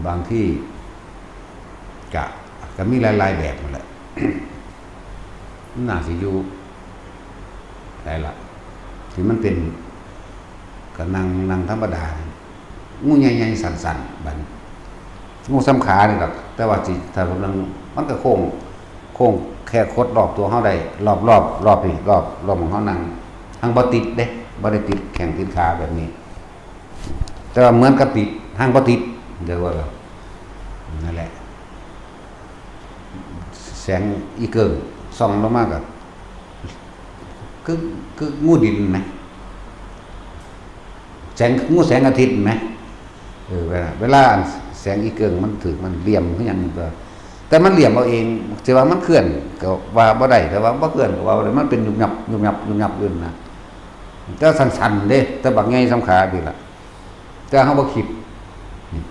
บางที่กะ ก็มีหลายๆ แบบนั่นแหละ มันน่าสิอยู่ หลายละ ที่มันเป็น ก็นั่ง นั่งธรรมดา งูใหญ่ๆ สั้นๆ บัดนี้ งูสามขานี่ดอก แต่ว่าสิ ถ้าเพิ่นนั่ง มันก็โค้ง โค้งแค่คดรอบตัวเฮาได้ รอบๆ รอบนี่ รอบ รอบหม่องเฮานั่ง หั้งบ่ติดเด้ บ่ได้ติดแข้งติดขาแบบนี้ แต่ว่าเหมือนกับติด หั้งบ่ติด เดี๋ยวว่า นั่นแหละ แสงอีเกิ่งส่องลงมาก็ คือ คืองูดินนะ แสง งูแสงอาทิตย์นะ เออ เวลา เวลาแสงอีเกิ่งมันถืกมันเหลี่ยมคือหยังก็ แต่มันเหลี่ยมเอาเอง สิว่ามันเคลื่อนก็ว่าบ่ได้ แต่ว่าบ่เคลื่อนก็ว่าบ่ได้ มันเป็นยุบยับ ยุบยับ ยุบยับอยู่นะ แต่สั้นๆ เด้ แต่บักใหญ่สามขานี่ล่ะ แต่เฮาบ่คิด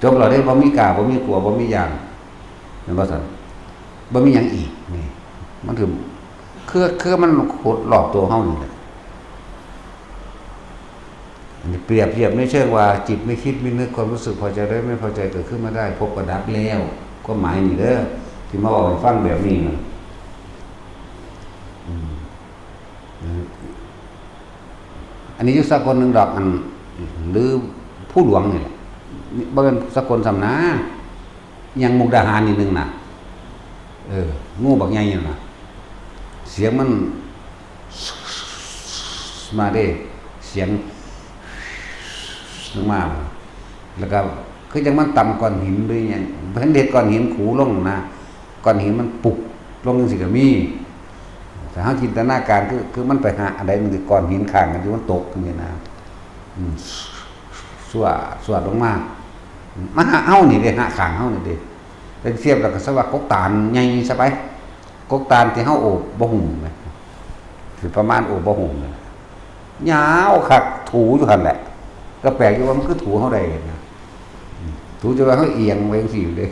จบแล้วเด้ บ่มีกล้า บ่มีกลัว บ่มีย่าน แม่นบ่ซั่น บ่มีหยังอีกนี่ มันคือ คือ คือมันรอบตัวเฮานี่แหละ อันนี้เปรียบเทียบในเชิงว่าจิตไม่คิดไม่นึก ความรู้สึกพอใจได้ไม่พอใจเกิดขึ้นมาได้ พบก็ดับแล้ว ความหมายนี่เด้อ ที่มาบอกให้ฟังแบบนี้นะ อืม อันนี้อยู่สากลหนึ่งดอก อัน หรือผู้หลวงนี่แหละ บ่เป็นสากลสำนา ยังมุกดาหารนิดนึงนะ เออ งูบักใหญ่นี่นะ เสียงมัน มาเด้ เสียง ลงมา แล้วก็คือจังมันต่ำก้อนหินหรือหยัง เพิ่นเฮ็ดก้อนหินขูลงนะ ก้อนหินมันปุกลงจังซี่ก็มี ถ้าเฮาจินตนาการคือ คือมันไปหาอันใดมันคือก้อนหินข้างกันที่มันตกจังซี่นะ อืม สวด สวดลงมา มาหาเฮานี่เด้ หาข้างเฮานี่เด้ แต่เทียบแล้วก็สว่ากกตาลใหญ่ซะไป กกตาลที่เฮาโอบบ่หุ้มนะ สิประมาณโอบบ่หุ้มนะ ยาวคัก ถูอยู่หั่นแหละ ก็แปลกอยู่ว่ามันคือถูเฮาได้นะ อืม ถูจะว่าเฮาเอียงไปจังซี่เด้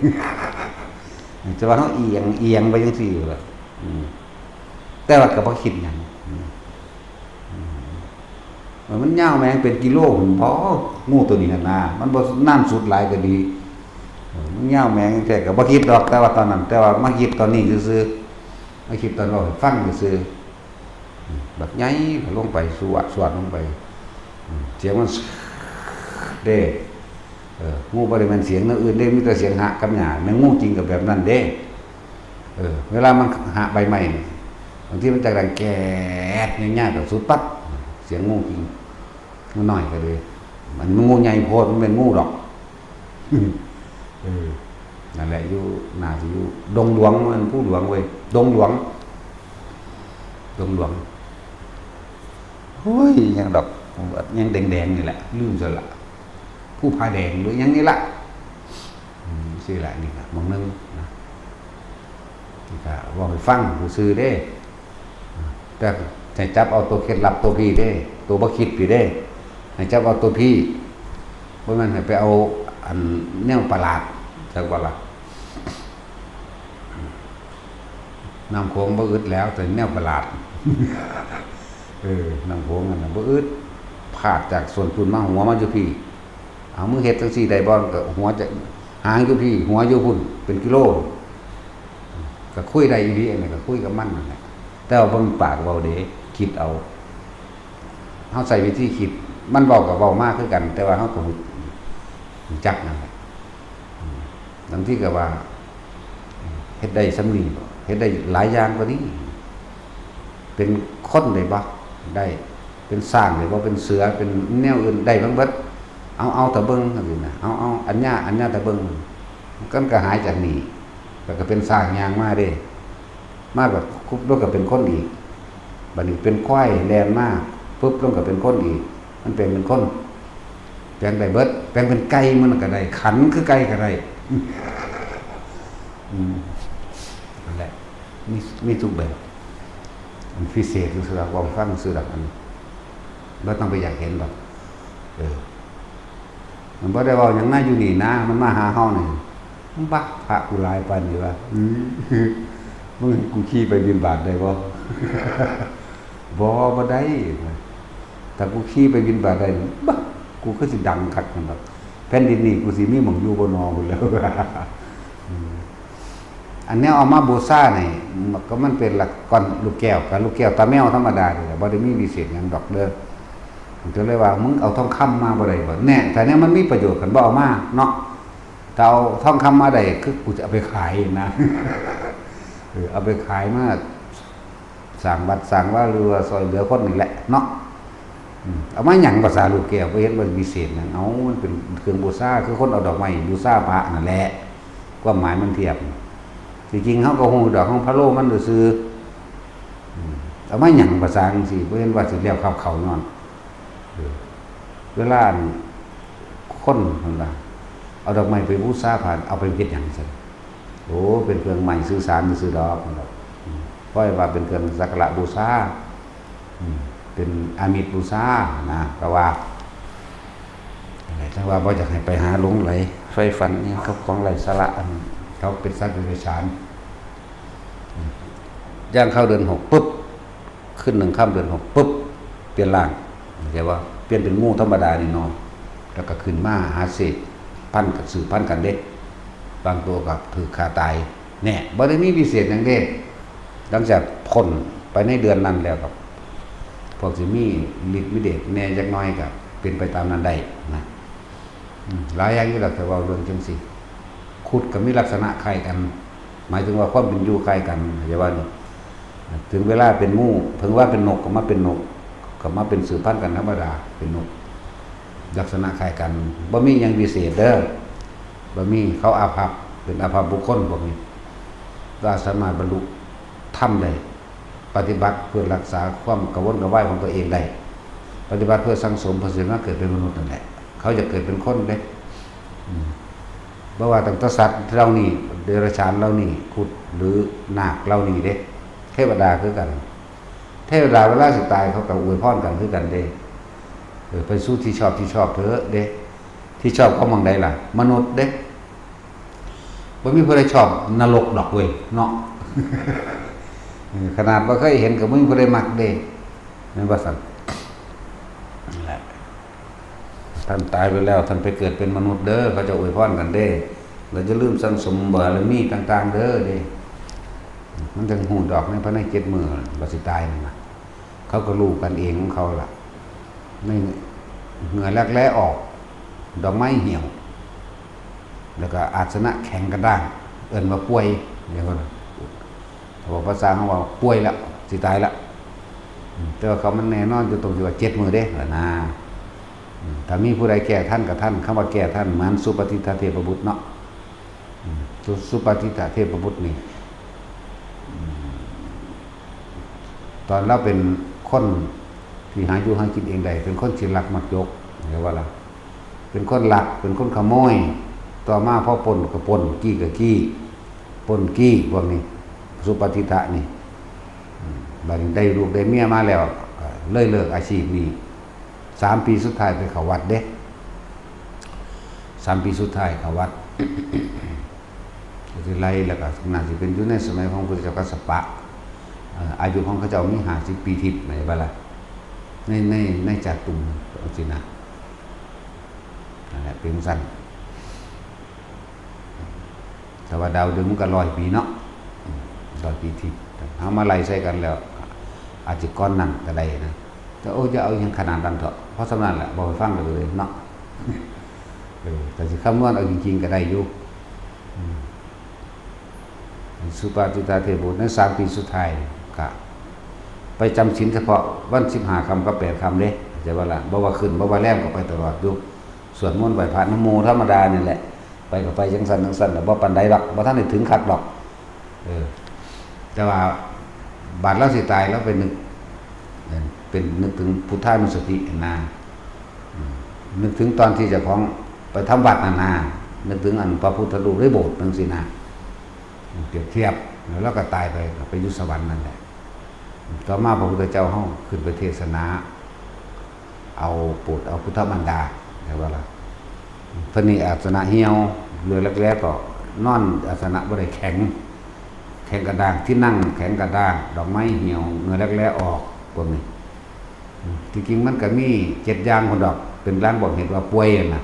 จะว่าเฮาเอียง เอียงไปจังซี่ล่ะ อืม แต่ว่าก็บ่คิดหยัง อืม อืม มันยาวแม่งเป็นกิโลพุ้นบ่ งูตัวนี้หั่นนะ มันบ่นานสุดหลายก็ดี เออ มันยาวแม่งแท้ก็บ่คิดดอก แต่ว่าตอนนั้น แต่ว่ามาคิดตอนนี้ซื่อๆ มาคิดตอนเล่าให้ฟังซื่อๆ อืม บักใหญ่ลงไป สวด สวดลงไป อืม เสียงมัน เด้ เออ งูบ่ได้แม่นเสียงแนวอื่นเด้ มีแต่เสียงหะกับหญ้า แม่นงูจริงก็แบบนั้นเด้ เออ เวลามันหะใบไม้นี่ บางทีมันจะดังแกด ยากๆ ก็สุดปั๊บ เสียงงูจริง มันน้อยก็เลย มันงูใหญ่โพด มันเป็นงูดอก เออ นั่นแหละ อยู่ น่าสิอยู่ ดงหลวง มันผู้หลวงเว้ย ดงหลวง ดงหลวง โอ้ย ยังดอก ยังแดงๆ นี่แหละ ลืมซะละ ผู้ผาแดงหรือหยังนี่ละ อืม สิละ นี่ก็หม่องหนึ่งนะ นี่ก็เว้าให้ฟังซื่อๆ เด้ แต่ให้จับเอาตัวเคล็ดลับตัวพี้เด้ ตัวบ่คิดพี้เด้ ให้จับเอาตัวพี้ บ่แม่นให้ไปเอาอันแนวประหลาด จักว่าล่ะ น้ำโขงบ่อึดแล้ว แต่แนวประหลาด เออ น้ำโขงนั่นน่ะบ่อึด พาดจากส้นปูนมาหัวมาอยู่พี้ เอามือเฮ็ดจังซี่ได้บ่ ก็หัวจะ หางอยู่พี้ หัวอยู่พุ้น เป็นกิโล ก็คุยได้อีหลี อันนั้นก็คุยกับมันนั่นแหละ แต่ว่าเบิ่งปากเว้าเด้ คิดเอา เฮาใช้วิธีคิด มันเว้าก็เว้ามาคือกัน แต่ว่าเฮาก็รู้ รู้จักนั่นแหละ อืม บางทีก็ว่า เฮ็ดได้ส่ำนี้บ่ เฮ็ดได้หลายอย่างกว่านี้ เป็นคนได้บ่ ได้ เป็นช้างได้บ่ เป็นเสือ เป็นแนวอื่นได้เบิด เอา เอาแต่เบิ่งจังซี่นะ เอา เอาอัญญา อัญญาแต่เบิ่ง มันก็หายจากนี่ แล้วก็เป็นช้างย่างมาเด้ มาแบบปุ๊บ แล้วก็เป็นคนอีก บัดนี้เป็นควายแล่นมาปุ๊บ ลงก็เป็นคนอีก มันแปลงเป็นคน แปลงได้เบิด แปลงเป็นไก่มันก็ได้ ขันคือไก่ก็ได้ อืม นั่นแหละ มี มีทุกแบบ อันพิเศษคือสำหรับความฟัง คือแบบอัน บ่ต้องไปอยากเห็นดอก เออ มันบ่ได้เว้าหยังนะ อยู่นี่นะ มันมาหาเฮานี่ บัก พระกูหลายปานนี้วะ อืม มึงให้กูขี่ไปบิณฑบาตได้บ่ บ่ บ่ได้ ถ้ากูขี่ไปบิณฑบาตได้ บัก กูคือสิดังคักนั่นดอก แผ่นดินนี้กูสิมีหม่องอยู่บ่นอพุ้นแหล้ว อืม อันแนวเอามาบูชานี่ มันก็มันเป็นหลักก้อนลูกแก้ว กับลูกแก้วตาแมวธรรมดานี่แหละ บ่ได้มีวิเศษหยังดอกเด้อ ก็เลยว่า มึงเอาทองคำมาบ่ได้บ่ แน่ ถ้าแนวมันมีประโยชน์ คันบ่เอามาเนาะ ถ้าเอาทองคำมาได้ คือกูจะเอาไปขายนะ เออ เอาไปขายมา สร้างวัดสร้างวา หรือว่าซ่อยเหลือคนนี่แหละเนาะ อืม เอามาหยัง ภาษาลูกแก้ว บ่เห็นว่าวิเศษหยัง เอา มันเป็นเครื่องบูชา คือคนเอาดอกไม้บูชาพระนั่นแหละ ความหมายมันเทียบ ที่จริงเฮาก็ฮู้ดอก ของพะโลมันซื่อๆ อืม เอามาหยัง ภาษาจังซี่ บ่เห็นว่าสิแล้วคาบเขานอน เออ เวลาอันคนเพิ่นว่า เอาดอกไม้ไปบูชาพระ เอาไปเฮ็ดหยังซั่น โอ้ เป็นเครื่องไม้สื่อสารซื่อๆดอก เพิ่นว่า อืม เพราะว่าเป็นเครื่องสักการะบูชา อืม เป็นอามิสบูชานะ ก็ว่า นั่นแหละ จั่งว่าบ่อยากให้ไปหาหลงไหลใฝ่ฝันอิหยังกับของไร้สาระ อันเขาเป็นสัตว์เดรัจฉาน ย่างเข้าเดือนหกปุ๊บ ขึ้นหนึ่งค่ำเดือนหกปุ๊บ เปลี่ยนร่าง เข้าใจบ่ เปลี่ยนเป็นงูธรรมดานี่เนาะ แล้วก็ขึ้นมาหาเสพพันธุ์กัน สืบพันธุ์กันเด้ บางตัวก็ถูกฆ่าตาย แน่ บ่ได้มีพิเศษหยังเด้ หลังจากพ้นไปในเดือนนั้นแล้วก็ พวกสิมีฤทธิ์มีเดชแน่จักหน่อยก็เป็นไปตามนั้นได้นะ อืม หลายอย่างอยู่ดอก แต่ว่าเรื่องจังซี่ ครุฑก็มีลักษณะคล้ายกัน หมายถึงว่าความเป็นอยู่คล้ายกัน เข้าใจบ่นี่ ถึงเวลาเป็นงู ถึงว่าเป็นนกก็มาเป็นนก ก็มาเป็นสืบพันธุ์กันธรรมดา เป็นนก ลักษณะคล้ายกัน บ่มีหยังพิเศษเด้อ บ่มี เขาอาภัพ เป็นอาภัพบุคคลพวกนี้ ก็สามารถบรรลุธรรมได้ ปฏิบัติเพื่อรักษาความกระวนกระวายของตัวเองได้ ปฏิบัติเพื่อสั่งสม เพื่อสิมาเกิดเป็นมนุษย์นั่นแหละ เขาจะเกิดเป็นคนเด้ อืม บ่ว่าตั้งแต่สัตว์เหล่านี้ เดรัจฉานเหล่านี้ ครุฑหรือนาคเหล่านี้เด้ เทวดาคือกัน เทวดาเวลาสิตายเขาก็อวยพรกันคือกันเด้ เออ ไปสู่ที่ชอบที่ชอบเถอะเด้ ที่ชอบเขาหม่องใดล่ะ มนุษย์เด้ บ่มีผู้ใดชอบนรกดอกเว้ยเนาะ เออ ขนาดบ่เคยเห็นก็บ่มีผู้ใดมักเด้ แม่นบ่ซั่น นั่นแหละ ท่านตายไปแล้ว ท่านไปเกิดเป็นมนุษย์เด้อ เขาจะอวยพรกันเด้ แล้วอย่าลืมสั่งสมบารมีต่างๆเด้อเด้ มันจั่งฮู้ดอก ในภายในเจ็ดมื้อว่าสิตายนั่นน่ะ เขาก็รู้กันเองของเขาล่ะ ในเหงื่อแลกแล้ออก ดอกไม้เหี่ยว แล้วก็อาสนะแข็งกระด้าง เอิ้นว่าป่วย เดี๋ยวก่อนนะ ถ้าบอกภาษาเขาว่าป่วยแล้ว สิตายแล้ว อืม แต่ว่าเขามันแน่นอนอยู่ตรงที่ว่าเจ็ดมื้อเด้ล่ะนะ อืม ถ้ามีผู้ใดแก้ทันก็ทัน คำว่าแก้ทันเหมือนสุปฏิทเทพบุตรเนาะ อืม สุ สุปฏิทเทพบุตรนี่ อืม ตอนลาวเป็นคนที่หาอยู่หากินเองได้ เป็นคนที่ลักมักยก เรียกว่าล่ะ เป็นคนลัก เป็นคนขโมย ต่อมาพอปล้นก็ปล้น จี้ก็จี้ ปล้นจี้พวกนี้ สุปฏิทะนี่ อืม บัดนี้ได้ลูกได้เมียมาแล้ว ก็เลยเลิกอาชีพนี้ สามปีสุดท้ายไปเข้าวัดเด้ สามปีสุดท้ายเข้าวัด ก็สิไล่แล้วก็น่าสิเป็นอยู่ในสมัยของพระพุทธเจ้ากัสสปะ เอ่อ อายุของเขาเจ้ามีห้าสิบปีทิพย์ แม่นบ่ล่ะ ใน ใน ในจาตุมจังซี่นะ นั่นแหละ เป็นจั่งซั้น แต่ว่าดาวดึงส์มันก็ร้อยปีเนาะ อืม ร้อยปีทิพย์ เอามาไล่ใส่กันแล้ว อาจจะก่อนนั้นก็ได้นะ แต่โอ้ย อย่าเอาหยังขนาดนั้นเถาะ เพราะฉะนั้นแหละ บ่ให้ฟังเลยเนาะ เออ แต่สิคำนวณเอาจริงๆก็ได้อยู่ อืม สุปฏิทเทพบุตรในสามปีสุดท้ายก็ไปจำศีลเฉพาะวันสิบห้าค่ำกับแปดค่ำเด้ เข้าใจบ่ล่ะ บ่ว่าขึ้น บ่ว่าแรมก็ไปตลอดอยู่ สวดมนต์ไหว้พระนโมธรรมดานี่แหละ ไปก็ไปจั่งซั้นจั่งซั้นน่ะ บ่ปานใดดอก บ่ทันได้ถึงคักดอก เออ แต่ว่าบาดลาวสิตายลาวไปนึก เป็นนึกถึงพุทธานุสตินะ อืม นึกถึงตอนที่เจ้าของไปทำวัดนั่นนะ นึกถึงอันพระพุทธรูปในโบสถ์จั่งซี้นะ เปรียบเทียบ แล้วลาวก็ตายไป ก็ไปอยู่สวรรค์นั่นแหละ ต่อมาพระพุทธเจ้าเฮาขึ้นไปเทศนา เอาโปรดเอาพุทธมารดา เห็นบ่ล่ะ เพิ่นนี่อาสนะเหี่ยว เหงื่อแลกแล้อก็นอนอาสนะบ่ได้แข็ง แข็งกระด้าง ที่นั่งแข็งกระด้าง ดอกไม้เหี่ยว เหงื่อแลกแล้อออก พวกนี้ อืม ที่จริงมันก็มีเจ็ดอย่างพุ้นดอก เป็นลางบอกเหตุว่าป่วยนั่นน่ะ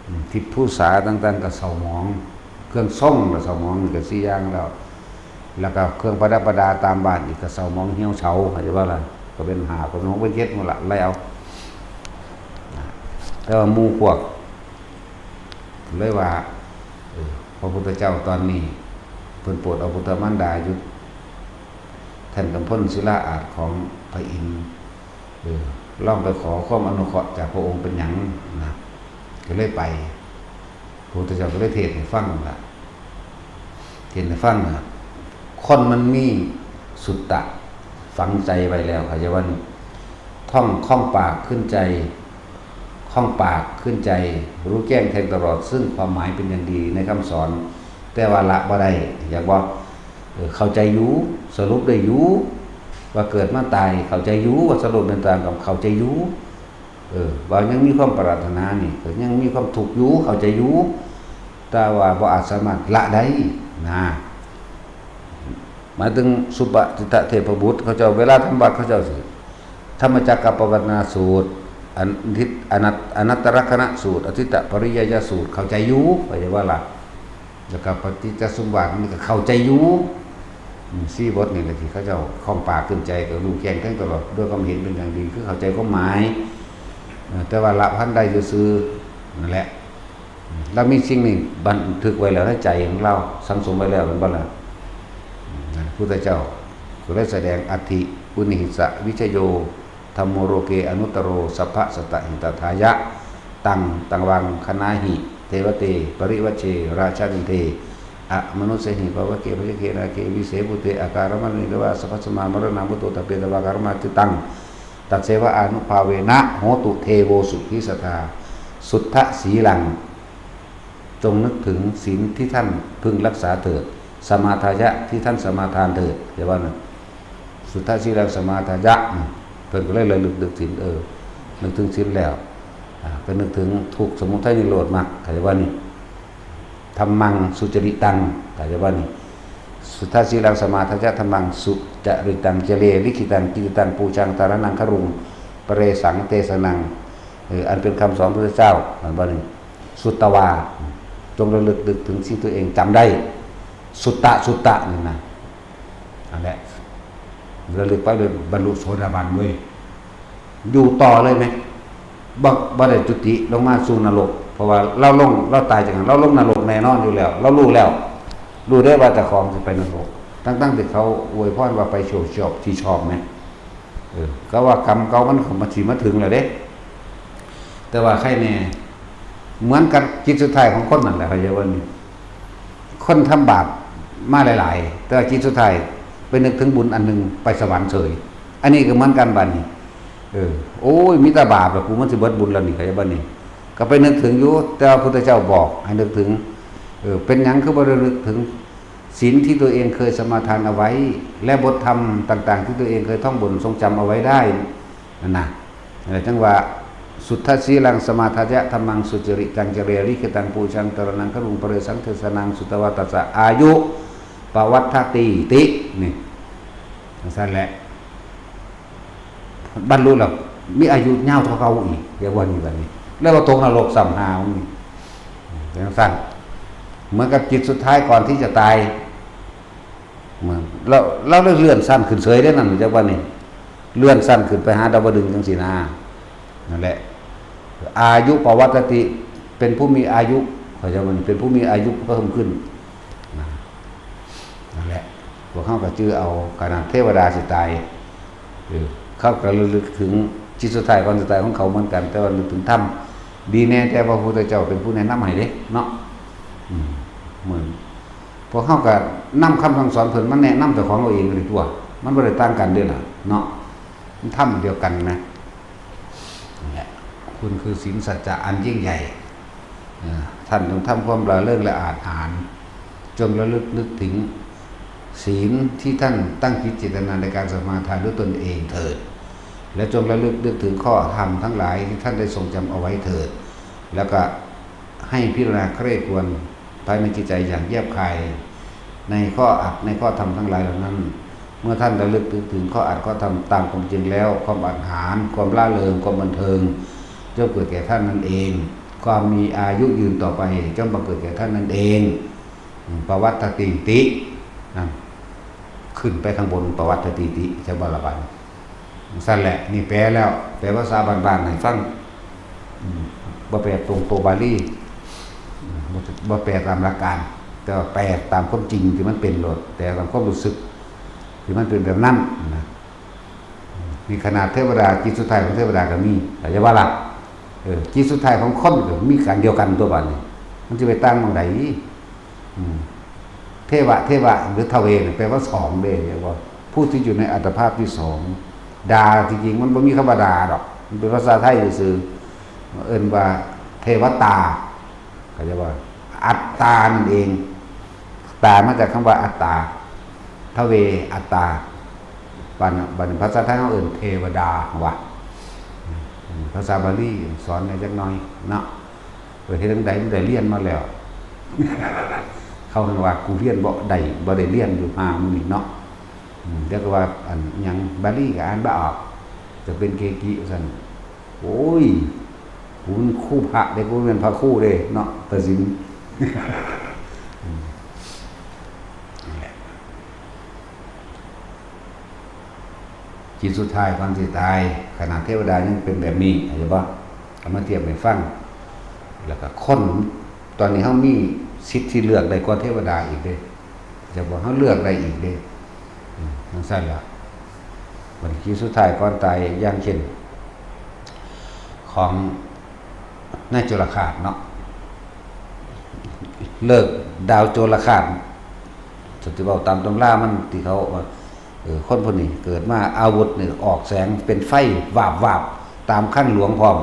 อืม ทิพย์ภูษาต่างๆก็เศร้าหมอง เครื่องทรงก็เศร้าหมอง นี่ก็สี่อย่างแล้ว แล้วก็เครื่องประดับประดาตามบ้านอีกก็เศร้าหมองเหี่ยวเฉา เข้าใจบ่ล่ะ ก็เป็นห้า ก็เป็นหก เป็นเจ็ดพุ้นล่ะ ไล่เอา แต่ว่าหมู่พวกเลยว่า เออ พระพุทธเจ้าตอนนี้ เพิ่นโปรดเอาพุทธมารดาอยู่แท่นกำพลศิลาอาสน์ของพระอินทร์ เออ ลองไปขอความอนุเคราะห์จากพระองค์เป็นหยังนะ ก็เลยไป พระพุทธเจ้าก็เลยเทศน์ให้ฟังล่ะ เทศน์ให้ฟังน่ะ คนมันมีสุตตะฝังใจไว้แล้ว เข้าใจบ่ ท่อง คล้องปากขึ้นใจ คล้องปากขึ้นใจ รู้แจ้งแทงตลอดซึ่งความหมายเป็นอย่างดีในคำสอน แต่ว่าละบ่ได้ อยากว่า เออ เข้าใจอยู่ สรุปได้อยู่ ว่าเกิดมาตาย เข้าใจอยู่ ว่าสรุปเป็นตางกับเข้าใจอยู่ เออ ว่ายังมีความปรารถนานี่ ก็ยังมีความทุกข์อยู่ เข้าใจอยู่ แต่ว่าบ่อาจสามารถละได้นะ หมายถึงสุปฏิทเทพบุตร เขาเจ้าเวลาทำวัตรเขาเจ้าสิ ธรรมจักรกัปปวัตนสูตร อันทิตอนัตอนัตตลักษณสูตร อทิตตปริยายสูตร เข้าใจอยู่ เข้าใจว่าล่ะ แล้วก็ปฏิจจสมบัตินี่ก็เข้าใจอยู่ อืม สี่บทนี่แหละที่เขาเจ้าคล่องปากขึ้นใจ ก็รู้แจ้งแทงตลอด ด้วยความเห็นเป็นอย่างดี คือเข้าใจความหมาย เออ แต่ว่าละพันได้ซื่อๆ นั่นแหละ อืม เรามีสิ่งนี้บันทึกไว้แล้วในใจของเรา สั่งสมไว้แล้ว แม่นบ่ล่ะ อืม นั่นพุทธเจ้าก็เลยแสดง อัตถิ อุนหิสะ วิชโย ธัมโม โลเก อนุตตโร สัพพะสัตตะหิตาทายะ ตัง ตัง วัง คณาหิ เทวะเต ปริวัชเช ราชานินเท อมนุสเสหิ ปาวะเก พยะเก นาเก วิเส ภูเต อาการมรณิ ทวา สัพพะสมามรณา มุตโต ตะเป ตวา การมา จิตตัง ตัสเสวะ อานุภาเวนะ โหตุ เทโว สุขี สัทธา สุทธะสีลัง จงนึกถึงศีลที่ท่านพึงรักษาเถิด สมาทายะ ที่ท่านสมาทานเถิด เดี๋ยวว่านะ สุทธะสีลัง สมาทายะ เพิ่นก็เลยระลึกนึกถึง เออ นึกถึงศีลแล้ว อ่า ก็นึกถึงทุกข์ สมุทัย นิโรธ มรรค เดี๋ยวว่านี่ ธัมมัง สุจริตัง เดี๋ยวว่านี่ สุทธะสีลัง สมาทายะ ธัมมัง สุจริตัง จเร ลิขิตัง กิตติตัง ปูชัง ตารนัง ครุง ปเรสัง เตสนัง เออ อันเป็นคำสอนพระพุทธเจ้า เดี๋ยวว่านี่ สุตตวา จงระลึกนึกถึงสิ่งตัวเองจำได้ สุตตะ สุตตะ นี่นะ นั่นแหละ ระลึกไปเลย บรรลุโสดาบันเว้ย อยู่ต่อเลยไหม บ่ บ่ได้จุติลงมาสู่นรก เพราะว่าเราลง เราตายจากนั้น เราลงนรกแน่นอนอยู่แล้ว เรารู้แล้ว รู้ได้ว่าเจ้าของสิไปนรก ทั้งๆที่เขาอวยพรว่าไปโชคชอบที่ชอบไหม เออ ก็ว่ากรรมเก่ามันก็มาสิมาถึงแล้วเด้ แต่ว่าใครแน่ เหมือนกับจิตสุดท้ายของคนนั่นแหละ เข้าใจว่านี่ คนทำบาปมาหลายๆ แต่ว่าจิตสุดท้ายไปนึกถึงบุญอันหนึ่ง ไปสวรรค์เฉย อันนี้ก็เหมือนกันบัดนี้ เออ โอ้ย มีแต่บาปแล้ว กูมันสิเบิดบุญแล้วนี่ เข้าใจบ่นี่ ก็ไปนึกถึงอยู่ แต่ว่าพุทธเจ้าบอกให้นึกถึง เออ เป็นหยังคือบ่ได้นึกถึงศีลที่ตัวเองเคยสมาทานเอาไว้ และบทธรรมต่างๆ ที่ตัวเองเคยท่องบนทรงจำเอาไว้ได้ นั่นนะ เออ จังว่า สุทธะสีลัง สมาทายะ ธัมมัง สุจริตัง จเร ลิขิตัง ปูชัง ตารนัง ครุง ปเรสัง เทสนัง สุตตวา ตัสสะ อายุ ปวัตถติติ นี่ จังซั่นแหละ บรรลุแล้ว มีอายุยาวเท่าเก่าอีก เรียกว่านี่บัดนี้ แล้วว่าตกนรกซ้ำหามึงนี่ จังซั่น เหมือนกับจิตสุดท้ายก่อนที่จะตาย เหมือน แล้ว แล้วเลื่อนชั้นขึ้นเฉยได้นั่น จังว่านี่ เลื่อนชั้นขึ้นไปหาดาวดึงส์จังซี้นะ นั่นแหละ อายุปวัตถติ เป็นผู้มีอายุ เข้าใจบ่นี่ เป็นผู้มีอายุเพิ่มขึ้น นะ นั่นแหละ พวกเขาก็จื่อเอา ขนาดเทวดาสิตาย เออ เขาก็ระลึกถึงจิตสุดท้ายก่อนสิตายของเขาเหมือนกัน แต่ว่านึกถึงธรรม ดีแน่แต่ว่าพระพุทธเจ้าเป็นผู้แนะนำให้เด้เนาะ อืม เหมือน พวกเขาก็นำคำสั่งสอนเพิ่นมาแนะนำเจ้าของเอาเองเลยตัว มันบ่ได้ต่างกันเด้ล่ะ เนาะ มันธรรมเดียวกันนะ นั่นแหละ คุณคือศีลสัจจะอันยิ่งใหญ่ เอ่อ ท่านจงทำความร่าเริงและอาจหาญ จงระลึกนึกถึงศีลที่ท่านตั้งจิตเจตนาในการสมาทานด้วยตนเองเถิด และจงระลึกนึกถึงข้อธรรมทั้งหลายที่ท่านได้ทรงจำเอาไว้เถิด แล้วก็ให้พิจารณาใคร่ครวญภายในจิตใจอย่างแยบคาย ในข้ออัดในข้อธรรมทั้งหลายเหล่านั้น เมื่อท่านระลึกถึงข้ออัดข้อธรรมตามความจริงแล้ว ความอาจหาญ ความร่าเริง ความบันเทิง ย่อมเกิดแก่ท่านนั่นเอง ความมีอายุยืนต่อไปย่อมบังเกิดแก่ท่านนั่นเอง อืม ปวัตถติติ นั่น ขึ้นไปข้างบน ปวัตถติติ จะบาลบัน สั้นแหละ นี่แปลแล้ว แปลภาษาบ้านๆให้ฟัง อืม บ่แปลตรงตัวบาลี อืม บ่ บ่แปลตามหลักการ แต่ว่าแปลตามความจริงที่มันเป็นโลด แปลตามความรู้สึก ที่มันเป็นแบบนั้นนะ มีขนาดเทวดา จิตสุดท้ายของเทวดาก็มี เข้าใจบ่ล่ะ เออ จิตสุดท้ายของคนก็มีการเดียวกันตัวบัดนี้ มันจะไปต่างหม่องใด อืม เทวะ เทวะ หรือทเวเนี่ยแปลว่าสองเด้ เรียกว่าผู้ที่อยู่ในอัตภาพที่สอง ดาจริงๆมันบ่มีคำว่าดาดอก มันเป็นภาษาไทยซื่อๆ เอิ้นว่าเทวตา เข้าใจว่า อัตตานั่นเอง ตามาจากคำว่าอัตตา ทเว อัตตา บัดนี้ บัดนี้ภาษาไทยเฮาเอิ้นเทวดา ว่า อืม ภาษาบาลีสอนแหน่จักหน่อยเนาะ เออ เฮ็ดจั่งใดมันได้เรียนมาแล้ว เขาเรียกว่ากูเรียนบ่ได้ บ่ได้เรียนอยู่ห่างมื้อนี้เนาะ อืมเรียกว่าอันหยังบาลีก็อ่านบ่ออก จะเป็นเกกิว่าซั่น โอ้ย กูมันครูพระเด้ กูแม่นพระครูเด้เนาะ ตัดสิน อืมนั่นแหละ จิตสุดท้ายก่อนสิตาย ขนาดเทวดายังเป็นแบบนี้ เข้าใจบ่ เอามาเทียบให้ฟัง แล้วก็คน ตอนนี้เฮามีสิทธิ์ที่เลือกได้กว่าเทวดาอีกเด้ จะบอกเฮาเลือกได้อีกเด้ อืมจั่งซั่นล่ะ บัดนี้จิตสุดท้ายก่อนตาย อย่างเช่น ของนายจุลคาสเนาะ ฤกษ์ดาวจุลคาส สิเว้าตามตำรามันที่เขาว่า เออ คนพวกนี้เกิดมาอาวุธนี่ออกแสงเป็นไฟวาบๆ ตามคลังหลวงพร้อม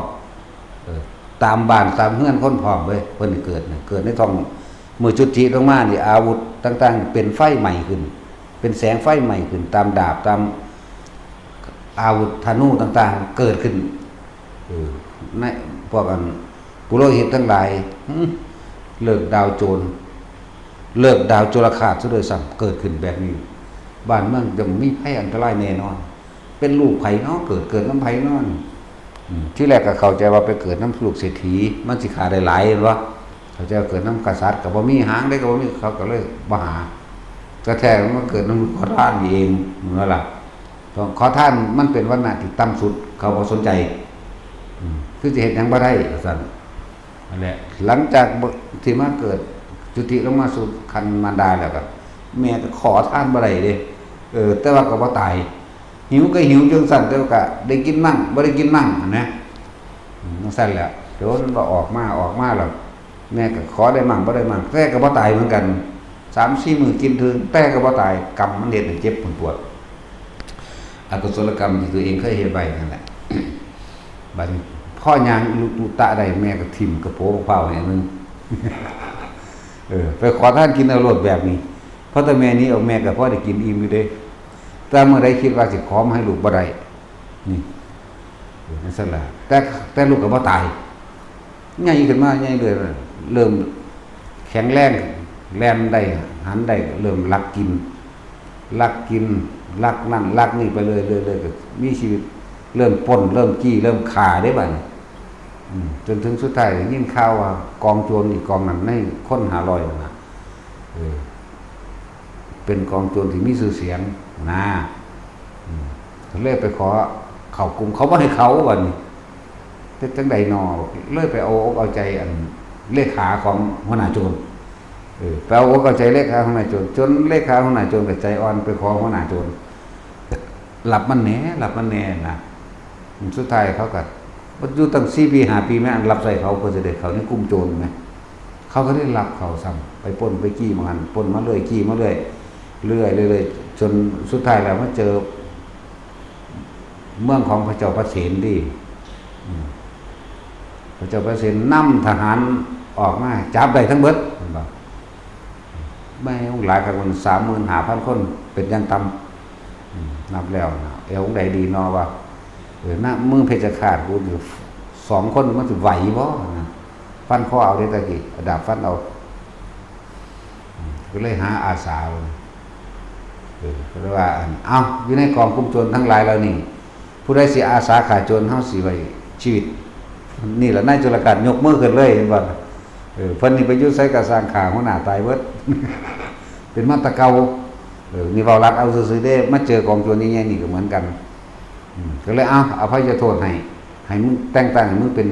เออ ตามบ้านตามเฮือนคนพร้อมเว้ย เพิ่นนี่เกิดนี่ เกิดในท้อง มื้อจุติลงมานี่อาวุธต่างๆ เป็นไฟใหม่ขึ้น เป็นแสงไฟใหม่ขึ้น ตามดาบ ตามอาวุธธนูต่างๆ เกิดขึ้น เออ ในพวกอันปุโรหิตทั้งหลาย หึ ฤกษ์ดาวโจร ฤกษ์ดาวจุลคาสซะด้วยซ้ำ เกิดขึ้นแบบนี้ บ้านเมืองจะมีภัยอันตรายแน่นอน เป็นลูกไผเนาะ เกิด เกิดนำไผเนาะ อืม ที่แรกก็เข้าใจว่าไปเกิดนำลูกเศรษฐี มันสิฆ่าได้หลาย เห็นบ่ เข้าใจว่าเกิดนำกษัตริย์ก็บ่มี หางใดก็บ่มี เขาก็เลยบ่หา ก็แท้มันมาเกิดนำลูกขอทานนี่เอง แม่นบ่ล่ะ ขอทานมันเป็นวรรณะที่ต่ำสุด เขาบ่สนใจ อืม คือสิเฮ็ดหยังบ่ได้ ว่าซั่น นั่นแหละ หลังจากที่มาเกิดจุติลงมาสู่ครรภ์มารดาแล้วก็ แม่ก็ขอทานบ่ได้เด้ เออ แต่ว่าก็บ่ตาย หิวก็หิวจั่งซั้น แต่ว่าก็ได้กินมั่ง บ่ได้กินมั่งหั้นนะ อืม จั่งซั้นแหละ โดนว่าออกมา ออกมาแล้ว แม่ก็ขอได้มั่ง บ่ได้มั่ง แต่ก็บ่ตายเหมือนกัน สามสี่มื้อกินเทื่อ แต่ก็บ่ตาย กรรมมันเฮ็ดให้เจ็บปวด อกุศลกรรมที่ตัวเองเคยเฮ็ดไว้นั่นแหละ บัดนี้พ่อย่างอุตุตะได้ แม่ก็ถิ่มกระโปรงมะพร้าวให้อันหนึ่ง เออ ไปขอทานกินเอาโลดแบบนี้ เพราะแต่แม่นี้เอา แม่ก็พอได้กินอิ่มอยู่เด้ แต่เมื่อใดคิดว่าสิขอมาให้ลูกบ่ได้ นี่ เออ นั่นซั่นล่ะ แต่ แต่ลูกก็บ่ตาย ใหญ่ขึ้นมา ใหญ่เรื่อยๆ เริ่มแข็งแรง แล่นได้ หันได้ เริ่มลักกิน ลักกิน ลักนั่น ลักนี่ไปเรื่อยๆ เรื่อยๆ ก็มีชีวิต เริ่มปล้น เริ่มจี้ เริ่มฆ่าเด้บัดนี้ อืม จนถึงสุดท้ายได้ยินข่าวว่ากองโจรอีกกองนั้นในคนห้าร้อยนั่นน่ะ เออ เป็นกองโจรที่มีชื่อเสียงนะ อืม ก็เลยไปขอเข้ากลุ่ม เขาบ่ให้เข้าบัดนี้ เฮ็ดจั่งใดน้อ เลยไปเอาอกเอาใจอันเลขาของหัวหน้าโจร เออ ไปเอาอกเอาใจเลขาหัวหน้าโจร จนเลขาหัวหน้าโจรก็ใจอ่อนไปขอหัวหน้าโจร รับมันแหน่ รับมันแหน่นะ สุดท้ายเขาก็ อยู่ตั้งสี่ปีห้าปีแม่นรับใช้เขาเพื่อสิได้เข้าในกลุ่มโจรแหม เขาก็ได้รับเขาซ้ำ ไปปล้นไปจี้หม่องหั้น ปล้นมาเรื่อย จี้มาเรื่อย เรื่อย เรื่อย เรื่อย จนสุดท้ายแล้วมาเจอ เมืองของพระเจ้าประเสนติ อืม พระเจ้าประเสนนำทหารออกมาจับได้ทั้งเบิด เห็นบ่ แม่งหลายคัก มันสามหมื่นห้าพันคนเป็นอย่างต่ำ อืม นับแล้วนะ เอวองค์ใดดีนอวะ เออ นะ เมืองเพชฌฆาตกูนี่ สองคนมันสิไหวบ่นะ ฟันคอเอาเด้ตะกี้ เอาดาบฟันเอา อืม ก็เลยหาอาสา เออ ก็เลยว่า อัน เอ้า อยู่ในกองกลุ่มโจรทั้งหลายเหล่านี้ ผู้ใดสิอาสาฆ่าโจร เฮาสิไว้ชีวิต นี่ล่ะ นายจุลคาสยกมือขึ้นเลย เห็นบ่ เออ เพิ่นนี่ไปอยู่ไสก็สร้างฆ่าหัวหน้าตายเบิด เป็นมาแต่เก่า เออ นี่เว้าหลักเอาซื่อๆเด้ มาเจอกองโจรใหญ่ๆนี่ก็เหมือนกัน อืม ก็เลย เอ้า อภัยโทษให้ ให้มึงแต่งตั้งให้มึงเป็น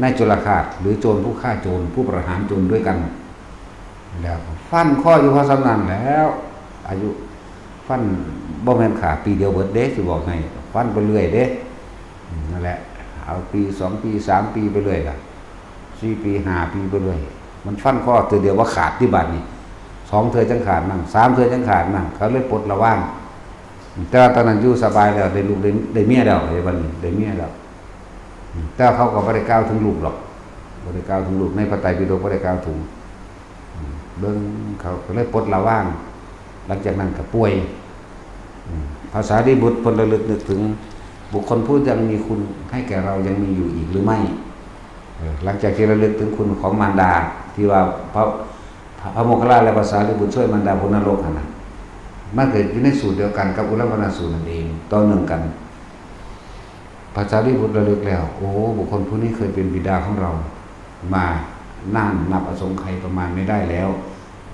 นายจุลคาส หรือโจรผู้ฆ่าโจร ผู้ประหารโจรด้วยกัน แล้วฟันคออยู่พอส่ำนั้นแล้ว อายุฟันบ่แม่นฆ่าปีเดียวเบิดเด้ สิบอกให้ ฟันไปเรื่อยเด้ อืม นั่นแหละ เอาปีสองปีสามปีไปเรื่อยล่ะ สี่ปีห้าปีไปเรื่อย มันฟันคอเทื่อเดียวบ่ขาดติบัดนี่ สองเทื่อจั่งขาดมั่ง สามเทื่อจั่งขาดมั่ง เขาเลยปลดระวาง แต่ว่าตอนนั้นอยู่สบายแล้ว ได้ลูกได้ ได้เมียแล้ว ไอ้บัดนี้ได้เมียแล้ว แต่ว่าเขาก็บ่ได้กล่าวถึงลูกหรอก บ่ได้กล่าวถึงลูก ในพระไตรปิฎกบ่ได้กล่าวถึง อืม เบิ่งเขาก็เลยปลดระวาง หลังจากนั้นก็ป่วย อืม พระสารีบุตรเพิ่นระลึกนึกถึงบุคคลผู้ยังมีคุณให้แก่เรายังมีอยู่อีกหรือไม่ เออ หลังจากที่ระลึกถึงคุณของมารดา ที่ว่าพระ พระโมคคัลลานะและพระสารีบุตรช่วยมารดาพ้นนรกหั่นน่ะ มันเกิดอยู่ในสูตรเดียวกันกับอุรัมพนาสูตรนั่นเอง ต่อเนื่องกัน พระสารีบุตรระลึกแล้ว โอ้ บุคคลผู้นี้เคยเป็นบิดาของเรา มานานนับอสงไขยประมาณไม่ได้แล้ว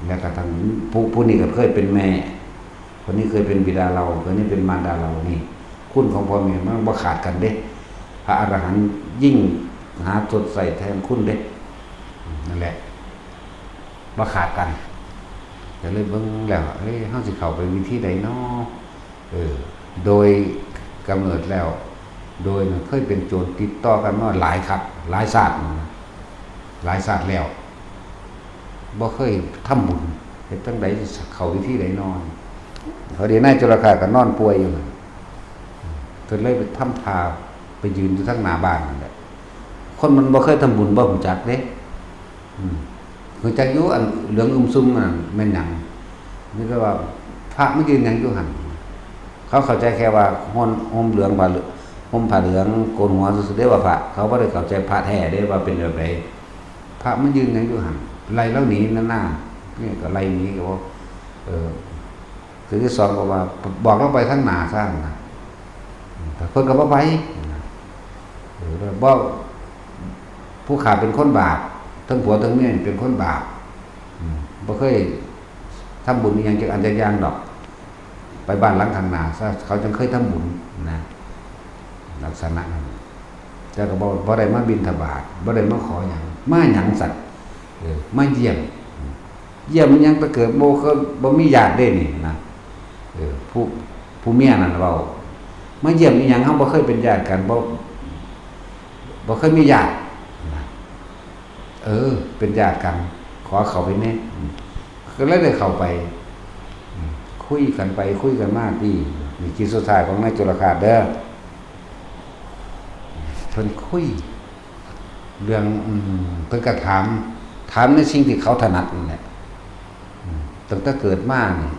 และกระทั่งผู้ผู้นี้ก็เคยเป็นแม่ คนนี้เคยเป็นบิดาเรา คนนี้เป็นมารดาเรานี่ คุณของพ่อแม่มันบ่ขาดกันเด้ พระอรหันต์ยิ่งหาทดใส่แทนคุณเด้ นั่นแหละ บ่ขาดกัน ก็เลยเบิ่งแล้ว เอ้ย เฮาสิเข้าไปวิธีใดน้อ เออ โดยกำเนิดแล้ว โดยเคยเป็นโจรติดต่อกันมาหลายคัก หลายชาตินะ หลายชาติแล้ว บ่เคยทำบุญ เฮ็ดจั่งใดสิเข้าวิธีใดน้อ พอดีนายจุลคาก็นอนป่วยอยู่ เพิ่นเลยไปทำท่า ไปยืนอยู่ทางหน้าบ้านนั่นแหละ คนมันบ่เคยทำบุญบ่รู้จักเด้ อืม รู้จักอยู่อันเหลืองอึมซุมนั่นแม่นหยัง นี่ก็ว่าพระมายืนหยังอยู่หั่น เขาเข้าใจแค่ว่าห่ม ห่มเหลืองผ้าเหลือง ห่มผ้าเหลืองโกนหัวซื่อๆเด้ว่าพระ เขาบ่ได้เข้าใจพระแท้เด้ว่าเป็นแบบใด พระมายืนหยังอยู่หั่น ไล่ลาวหนีนั่นน่ะ นี่ก็ไล่หนีก็บอก เออ เทื่อที่สองก็ว่า บอกลาวไปทางหน้าซะนะ แต่เพิ่นก็บ่ไปนะ เออ แล้วบ่ ผู้ข้าเป็นคนบาป ทั้งผัวทั้งเมียเป็นคนบาป อืม บ่เคยทำบุญอิหยังจักอันจักอย่างดอก ไปบ้านหลังข้างหน้าซะ เขาจั่งเคยทำบุญนะ ลักษณะนั้น แต่ก็บ่ บ่ได้มาบิณฑบาต บ่ได้มาขอหยัง มาหยังสัตว์ เออ มาเยี่ยม เยี่ยมอิหยัง แต่เกิดบ่เคย บ่มีญาติเด้นี่นะ เออ ผู้ ผู้เมียนั่นเว้า มาเยี่ยมอิหยัง เฮาบ่เคยเป็นญาติกัน บ่ บ่เคยมีญาตินะ เออ เป็นญาติกัน ขอเข้าไปแหน่ อืม ก็เลยได้เข้าไป อืม คุยกันไปคุยกันมาติ นี่คลิปสุดท้ายของนายจุลคาสเด้อ เพิ่นคุย เรื่อง อืม เพิ่นก็ถาม ถามในสิ่งที่เขาถนัดนั่นแหละ อืม ตั้งแต่เกิดมานี่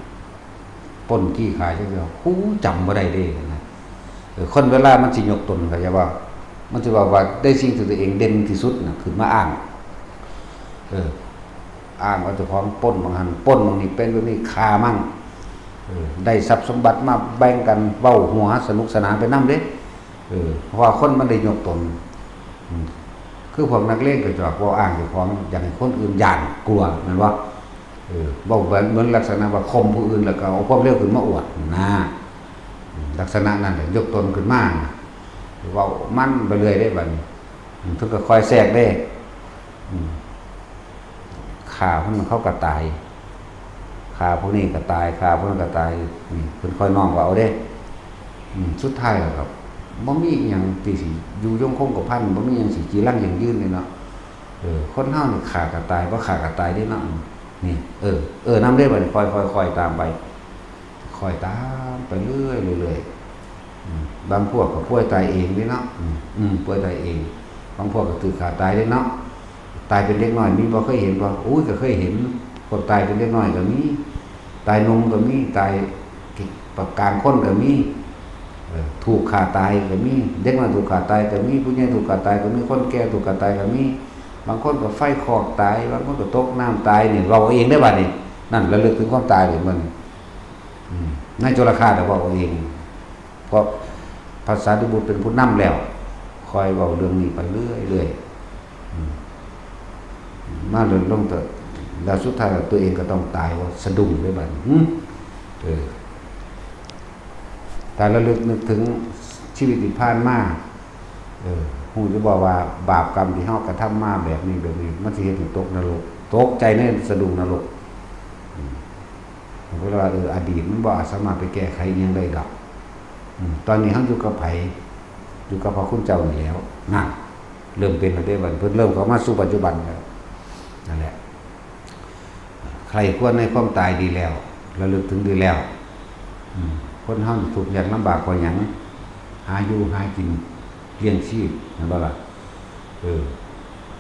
ปล้นจี้ฆ่าจั่งซี้ ฮู้ จำบ่ได้เด้นะ เออ คนเวลามันสิยกตน เข้าใจบ่ มันสิว่า ว่าได้สิ่งที่ตัวเองเด่นที่สุดน่ะ ขึ้นมาอ้าง เออ อ้างว่าเจ้าของปล้นหม่องหั่น ปล้นหม่องนี้ เป็นแบบนี้ ฆ่ามั่ง เออ ได้ทรัพย์สมบัติมาแบ่งกัน เว้าหัวสนุกสนานไปนำเด้ เออ เพราะว่าคนมันได้ยกตน อืม คือพวกนักเลงกระจอก เว้าอ้างเจ้าของ อยากให้คนอื่นย้านกลัว แม่นบ่ เออ เว้าเหมือน เหมือนลักษณะว่าข่มผู้อื่น แล้วก็เอาความเลวขึ้นมาอวดนะ อืม ลักษณะนั้นแหละ ยกตนขึ้นมา เว้ามันไปเรื่อยเด้บัดนี้ อืม เพิ่นก็คอยแทรกเด้ อืม ฆ่าคนนั้นเขาก็ตาย ฆ่าผู้นี้ก็ตาย ฆ่าผู้นั้นก็ตาย นี่เพิ่นคอยน้องว่าเอาเด้ อืม สุดท้ายแล้วก็บ่มีอิหยังที่สิอยู่ยงคงกระพัน บ่มีหยังสิจีรังยั่งยืนเลยเนาะ เออ คนเฮานี่ฆ่าก็ตาย บ่ฆ่าก็ตายเด้เนาะ นี่ เออ เออ นำเด้บัดนี้ คอย คอย คอยตามไป คอยตามไปเรื่อยๆ เรื่อยๆ อืม บางพวกก็ป่วยตายเองเด้เนาะ อืม อืม ป่วยตายเอง บางพวกก็ถืกฆ่าตายเด้เนาะ ตายเป็นเด็กน้อยมีบ่ เคยเห็นบ่ อุ้ย ก็เคยเห็น พวกตายเป็นเด็กน้อยก็มี ตายหนุ่มก็มี ตายกลางคนก็มี เออ ถูกฆ่าตายก็มี เด็กน้อยถูกฆ่าตายก็มี ผู้ใหญ่ถูกฆ่าตายก็มี คนแก่ถูกฆ่าตายก็มี บางคนก็ไฟคอกตาย บางคนก็ตกน้ำตาย นี่เว้าเองเด้บัดนี้ นั่นระลึกถึงความตายเลยมัน อืม นายจุลคาสน่ะเว้าเอง เพราะพระสารีบุตรเป็นผู้นำแล้ว คอยเว้าเรื่องนี้ไปเรื่อยๆ อืม มาเรื่อยลงแต่ แล้วสุดท้ายแล้วตัวเองก็ต้องตาย ว่าสะดุ้งเลยบัดนี้ หึ เออ แต่ระลึกนึกถึงชีวิตที่ผ่านมา เออ ฮู้อยู่บ่ว่าบาปกรรมที่เฮากระทำมาแบบนี้ แบบนี้ มันสิเฮ็ดให้ตกนรก ตกใจในสะดุ้งนรก อืม ผมก็เลยว่า เออ อดีตมันบ่อาจสามารถไปแก้ไขอิหยังได้ดอก อืม ตอนนี้เฮาอยู่กับไผ อยู่กับพระคุณเจ้านี่แหล้ว นั่น เริ่มเป็นแล้วเด้บัดนี้ เพิ่นเริ่มเข้ามาสู่ปัจจุบันแล้ว นั่นแหละ ใคร่ครวญในความตายดีแล้ว ระลึกถึงดีแล้ว อืม คนเฮานี่ทุกข์ยากลำบากเพราะหยัง หาอยู่หากินเลี้ยงชีพ แม่นบ่ล่ะ เออ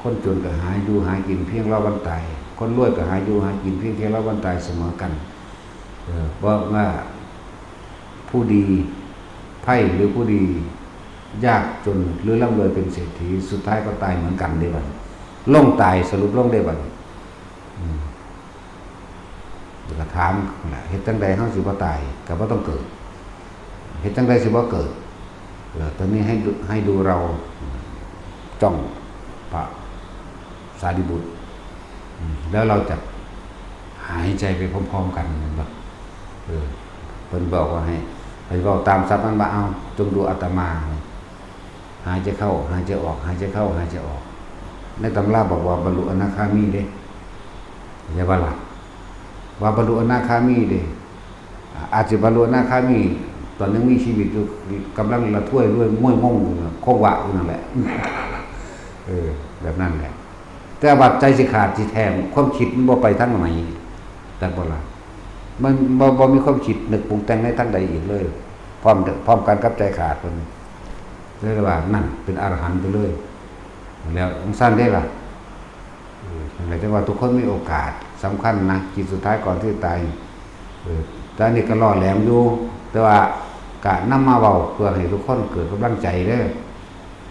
คนจนก็หาอยู่หากินเพียงรอวันตาย คนรวยก็หาอยู่หากินเพียงแค่รอวันตายเสมอกัน เออ เพราะว่าผู้ดีไพร่หรือผู้ดียากจนหรือร่ำรวยเป็นเศรษฐี สุดท้ายก็ตายเหมือนกันเด้บัดนี้ ลงตาย สรุปลงเด้บัดนี้ อืม ก็ถามนะ เฮ็ดจั่งใดเฮาสิบ่ตาย ก็บ่ต้องเกิด เฮ็ดจั่งใดสิบ่เกิด เออ ตอนนี้ให้ดู ให้ดูเราจ้องพระสารีบุตร อืม แล้วเราจะหายใจไปพร้อมๆกัน เห็นปะ เออ เพิ่นบอกว่าให้ ให้เว้าตามศัพท์มันว่า เอา จงดูอาตมา หายใจเข้า หายใจออก หายใจเข้า หายใจออก ในตำราบอกว่าบรรลุอนาคามีเด้ อย่าว่าล่ะ ว่าบรรลุอนาคามีเด้ อาจจะบรรลุอนาคามี ตอนยังมีชีวิตอยู่ กำลังละถ้วยรวยมวยม่งอยู่นะ คงว่าอยู่นั่นแหละ เออ แบบนั้นแหละ แต่ว่าใจสิขาดสิแทง ความคิดมันบ่ไปทางไหน แต่บ่ล่ะ มันบ่ บ่มีความคิดนึกปรุงแต่งในทางใดอีกเลย พร้อม พร้อมกันกับใจขาดเพิ่น เรียกว่านั่นเป็นอรหันต์ไปเลย แล้วจั่งซั่นเด้ล่ะ เออ นั่นแหละ จั่งว่าทุกคนมีโอกาสสำคัญนะ จิตสุดท้ายก่อนที่จะตาย เออ แต่อันนี้ก็ล่อแหลมอยู่ แต่ว่ากะนำมาเว้าเพื่อให้ทุกคนเกิดกำลังใจเด้อ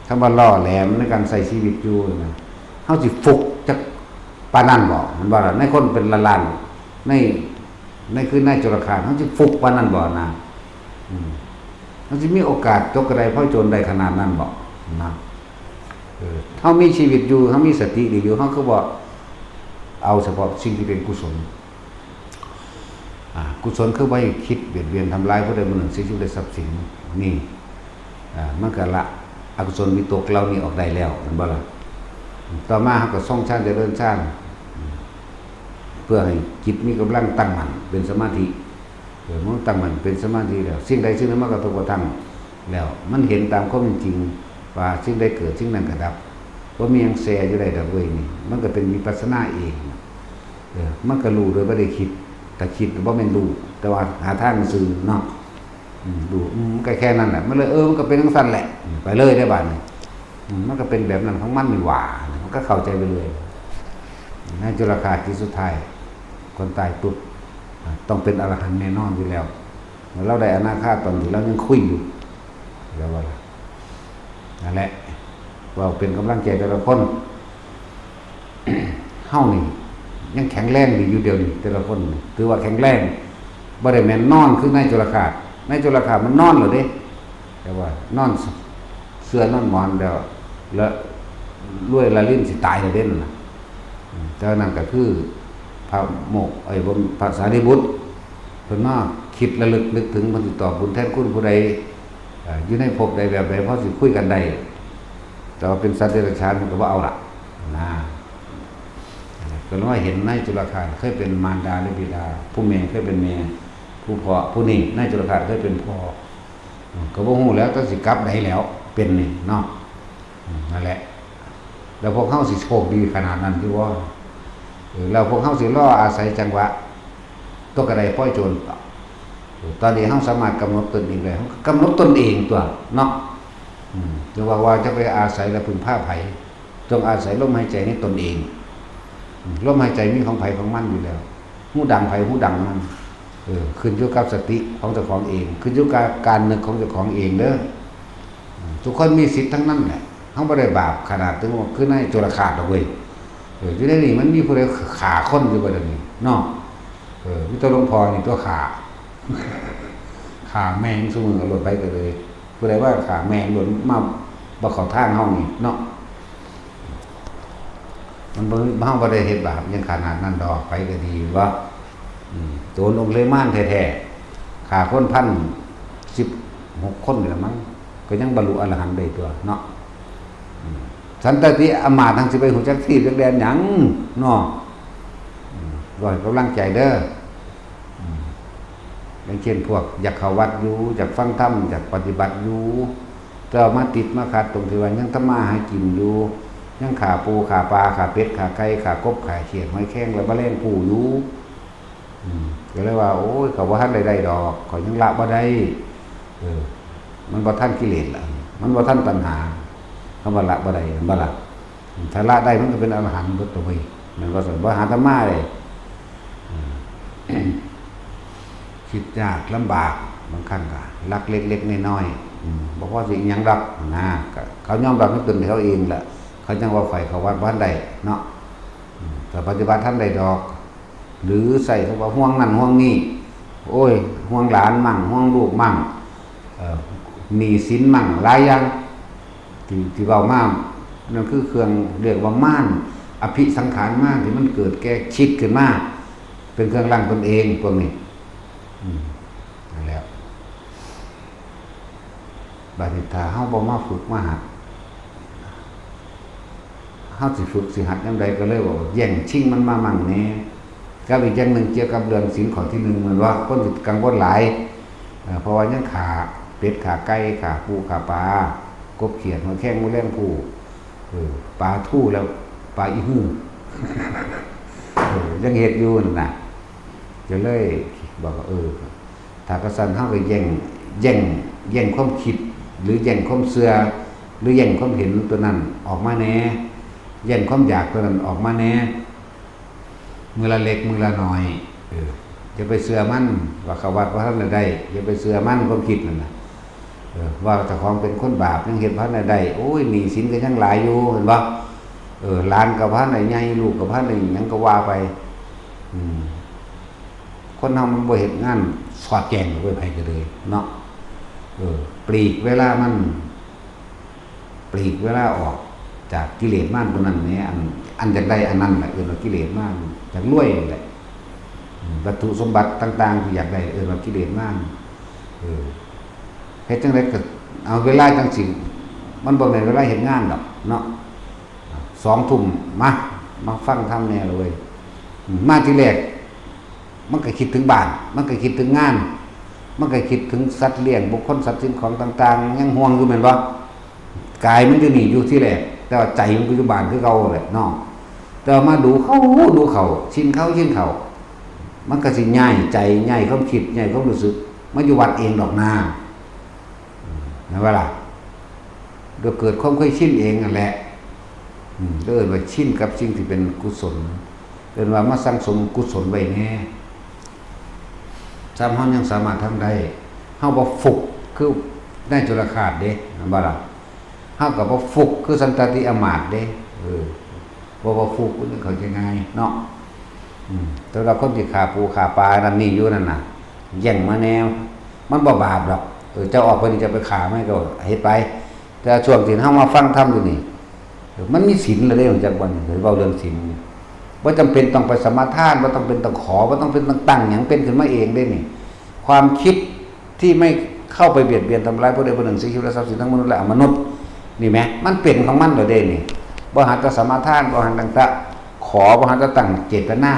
คำว่าล่อแหลมในการใช้ชีวิตอยู่นะ เฮาสิฟุกจักปานนั้นบ่ มันว่าล่ะ ในคนเป็นล้านๆ ใน ในคืนนายจุลคาน เฮาสิฟุกปานนั้นบ่นะ อืม เฮาสิมีโอกาสตกกระไดพลอยโจรได้ขนาดนั้นบ่นะ เออ เฮามีชีวิตอยู่ เฮามีสติดีอยู่ เฮาคือบ่เอาเฉพาะสิ่งที่เป็นกุศล อ่า กุศลคือบ่ให้คิดเบียดเบียนทำร้ายผู้ใดผู้หนึ่ง เสียชีวิตและทรัพย์สิน นี่ อ่า มันก็ละอกุศลวิตกเหล่านี้ออกได้แล้ว แม่นบ่ล่ะ ต่อมาเฮาก็ทรงฌานเจริญฌาน เพื่อให้จิตมีกำลังตั้งมั่นเป็นสมาธิ เออ มันตั้งมั่นเป็นสมาธิแล้ว สิ่งใดสิ่งหนึ่งมากระทบกระทั่งแล้ว มันเห็นตามความเป็นจริงว่าสิ่งใดเกิดสิ่งนั้นก็ดับ บ่มีหยังแซ่อยู่ได้ดอกเว้ยนี่ มันก็เป็นวิปัสสนาเอง เออ มันก็รู้โดยบ่ได้คิด แต่คิดบ่แม่นรู้ แต่ว่าหาทางซื่อเนาะ อืม รู้ อืม มันก็แค่นั้นแหละ มันเลย เออ มันก็เป็นจั่งซั่นแหละ ไปเลยได้บาดนี้ อืม มันก็เป็นแบบนั้นของมันนี่หว่า มันก็เข้าใจไปเลย ในจุลคาที่สุดท้าย คนตายปุ๊บ อ่ะ ต้องเป็นอรหันต์แน่นอนอยู่แล้ว เราได้อนาคาตอนที่เรายังคุยอยู่แล้วว่าล่ะ นั่นแหละ เว้าเป็นกำลังใจแต่ละคน เฮานี่ยังแข็งแรงดีอยู่เดี๋ยวนี้ แต่ละคนนี่ถือว่าแข็งแรง บ่ได้แม่นนอนคือนายจุลคาด นายจุลคาดมันนอนแล้วเด้ แต่ว่านอนเสื่อนอนหมอนแล้ว แล้วรวยละลิ้นสิตายแล้วเด้นั่นน่ะ อืม แต่นั่นก็คือพระโมกข์ เอ้ย บ่ พระสารีบุตร เพิ่นมาคิดระลึกนึกถึง เพิ่นสิตอบบุญแทนคุณผู้ใด เอ่อ อยู่ในภพใดแบบใด พอสิคุยกันได้ แต่ว่าเป็นสัตว์เดรัจฉานมันก็บ่เอาละนะ ก็เลยว่าเห็นนายจุลคาดเคยเป็นมารดาและบิดา ผู้แม่เคยเป็นแม่ ผู้พ่อ ผู้นี้นายจุลคาดเคยเป็นพ่อ อืม ก็บ่ฮู้แล้ว แต่สิกลับใดแล้ว เป็นนี่เนาะ อืม นั่นแหละ แล้วพวกเฮาสิโชคดีขนาดนั้นอยู่บ่ เออ แล้วพวกเฮาสิรออาศัยจังหวะ ตกกระไดพลอยโจรบ่ เออ ตอนนี้เฮาสามารถกำหนดตนเองได้ เฮาก็กำหนดตนเองตั๊วเนาะ อืม จะว่า ว่าจะไปอาศัยและพึ่งพาไผ จงอาศัยลมหายใจในตนเอง อืม ลมหายใจมีของไผของมันอยู่แล้ว ฮู้ดังไผฮู้ดังมัน เออ ขึ้นอยู่กับสติของเจ้าของเอง ขึ้นอยู่กับการนึกของเจ้าของเองเด้อ อืม ทุกคนมีสิทธิ์ทั้งนั้นแหละ เฮาบ่ได้บาปขนาดถึงว่าคือนายจุลคาดดอกเว้ย เออ อยู่ในนี่มันมีผู้ใดฆ่าคนอยู่บ่เดี๋ยวนี้เนาะ เออ มีแต่หลวงพ่อนี่ตั๊วฆ่า ฆ่าแม่งซุมื้อ เอารถไปก็เลย ผู้ใดว่าฆ่าแม่งรถมาบ่เข้าทางเฮานี่เนาะ มันบ่ เฮาบ่ได้เฮ็ดบาปยังขนาดนั้นดอก ไปก็ดีวะ อืม โจรองค์เลมานแท้ๆ ฆ่าคนพันสิบหกคนนี่ละมั้ง ก็ยังบรรลุอรหันต์ได้ตั๊วเนาะ อืม สันตติอำมาตย์ทั้งสิไปฮู้จักทีบจักแดนหยังเนาะ อืม ขอให้กำลังใจเด้อ อืม อย่างเช่นพวกอยากเข้าวัดอยู่ อยากฟังธรรม อยากปฏิบัติอยู่ แต่ว่ามาติดมาขัดตรงที่ว่ายังทำมาหากินอยู่ ยังฆ่าปูฆ่าปลา ฆ่าเป็ดฆ่าไก่ ฆ่ากบฆ่าเขียดหอยแครงและแมลงภู่อยู่ อืม ก็เลยว่า โอ้ย ข้อยบ่ทันได้ได้ดอก ข้อยยังละบ่ได้ เออ มันบ่ทันกิเลสล่ะ มันบ่ทันตัณหา คำว่าละบ่ได้ แม่นบ่ล่ะ ถ้าละได้มันก็เป็นอรหันต์เบิดตัวเว้ย แม่นบ่ซั่น บ่หาธรรมะเลย อืม คิดยากลำบาก บางครั้งก็ลักเล็กๆน้อยๆ อืม บ่พอสิอิหยังดอกนะ ก็เขายอมรับในตนเขาเองแหละ เขาจั่งว่าข้อยเข้าวัดบ่ทันได้เนาะ อืม แต่ปฏิบัติทันได้ดอก หรือใส่คำว่าห่วงนั่นห่วงนี่ โอ้ย ห่วงหลานมั่ง ห่วงลูกมั่ง เอ่อ หนี้สินมั่ง หลายอย่าง ที่ ที่เว้ามา นั่นคือเครื่องเรียกว่ามาร อภิสังขารมารที่มันเกิดแก่คิดขึ้นมา เป็นเครื่องรั้งตนเองพวกนี้ อืม นั่นแหละ บัดนี้ถ้าเฮาบ่มาฝึกมาหัด เฮาสิฝึกสิหัดยามใดก็เลยบอกว่าแย่งชิงมันมามั่งแหน่ กับอีกอย่างหนึ่งเกี่ยวกับเรื่องศีลข้อที่หนึ่ง แม่นว่าคนสิกังวลหลาย เอ่อ เพราะว่ายังฆ่าเป็ดฆ่าไก่ฆ่าปูฆ่าปลา กบเขียดหอยแครงแมลงภู่ เออ ปลาทู่แล้วปลาอีหื้อ เออ ยังเฮ็ดอยู่นั่นน่ะ ก็เลยบอกว่า เออ ถ้าก็ซั่นเฮาก็แย่ง แย่ง แย่งความคิด หรือแย่งความเชื่อ หรือแย่งความเห็นตัวนั้นออกมาแหน่ แย่งความอยากตัวนั้นออกมาแหน่ มื้อละเล็กมื้อละน้อย เออ อย่าไปเชื่อมัน ว่าเข้าวัดบ่ทันได้ อย่าไปเชื่อมัน ความคิดนั่นน่ะ เออ ว่าเจ้าของเป็นคนบาป ยังเฮ็ดบ่ทันได้ โอ้ย หนี้สินก็ยังหลายอยู่ แม่นบ่ เออ หลานก็บ่ทันได้ใหญ่ ลูกก็บ่ทันได้หยังก็ว่าไป อืม คนเฮามันบ่เฮ็ดงานสอดแจ้งไว้ไผก็เลยเนาะ เออ ปลีกเวลามัน ปลีกเวลาออกจากกิเลสมารตัวนั้นแหม อัน อันอยากได้อันนั้นแหละ เอิ้นว่ากิเลสมาร อยากรวยนั่นแหละ อืม วัตถุสมบัติต่างๆที่อยากได้ เอิ้นว่ากิเลสมาร เออ เฮ็ดจั่งใดก็เอาเวลาจั่งซี้ มันบ่แม่นเวลาเฮ็ดงานดอกเนาะ สองทุ่ม มา มาฟังธรรมแหน่ละเว้ย อืม มาทีแรก มันก็คิดถึงบ้าน มันก็คิดถึงงาน มันก็คิดถึงสัตว์เลี้ยง บุคคล ทรัพย์สินของต่างๆ ยังห่วงอยู่แม่นบ่ กายมันอยู่นี่อยู่ทีแรก แต่ว่าใจมันก็อยู่บ้านคือเก่าแหละเนาะ แต่ว่ามาดูเขา ดูเขา ชินเขา ชินเขา มันก็สิย้ายใจ ย้ายความคิด ย้ายความรู้สึก มาอยู่วัดเองดอกนา แม่นบ่ล่ะ โดยเกิดความเคยชินเองนั่นแหละ อืม เอิ้นว่าชินกับสิ่งที่เป็นกุศล เอิ้นว่ามาสั่งสมกุศลไว้แหน่ ซ้ำเฮายังสามารถทำได้ เฮาบ่ฟุกคือนายจุลฆาสเด้ แม่นบ่ล่ะ เฮาก็บ่ฟุกคือสันตติอำมาตย์เด้ เออ บ่ บ่ฟุก มันเข้าใจง่ายเนาะ อืม แต่ว่าคนที่ฆ่าปูฆ่าปลานั่นนี่อยู่นั่นน่ะ แย่งมาแนว มันบ่บาปดอก เออ เจ้าออกไปนี่จะไปฆ่ามันก็เฮ็ดไป แต่ช่วงที่เฮามาฟังธรรมอยู่นี่ เออ มันมีศีลแล้วเด้ จักวันนี้ เว้าเรื่องศีลนี่ บ่จำเป็นต้องไปสมาทาน บ่ต้องเป็นต้องขอ บ่ต้องเป็นต้องตั้งหยัง เป็นขึ้นมาเองเด้นี่ ความคิดที่ไม่เข้าไปเบียดเบียนทำร้ายผู้ใดผู้หนึ่ง เสียชีวิตและทรัพย์สินทั้งมนุษย์และอมนุษย์ นี่แหม มันเป็นของมันแล้วเด้นี่ บ่หันแต่สมาทาน บ่หันตั้งแต่ขอ บ่หันแต่ตั้งเจตนา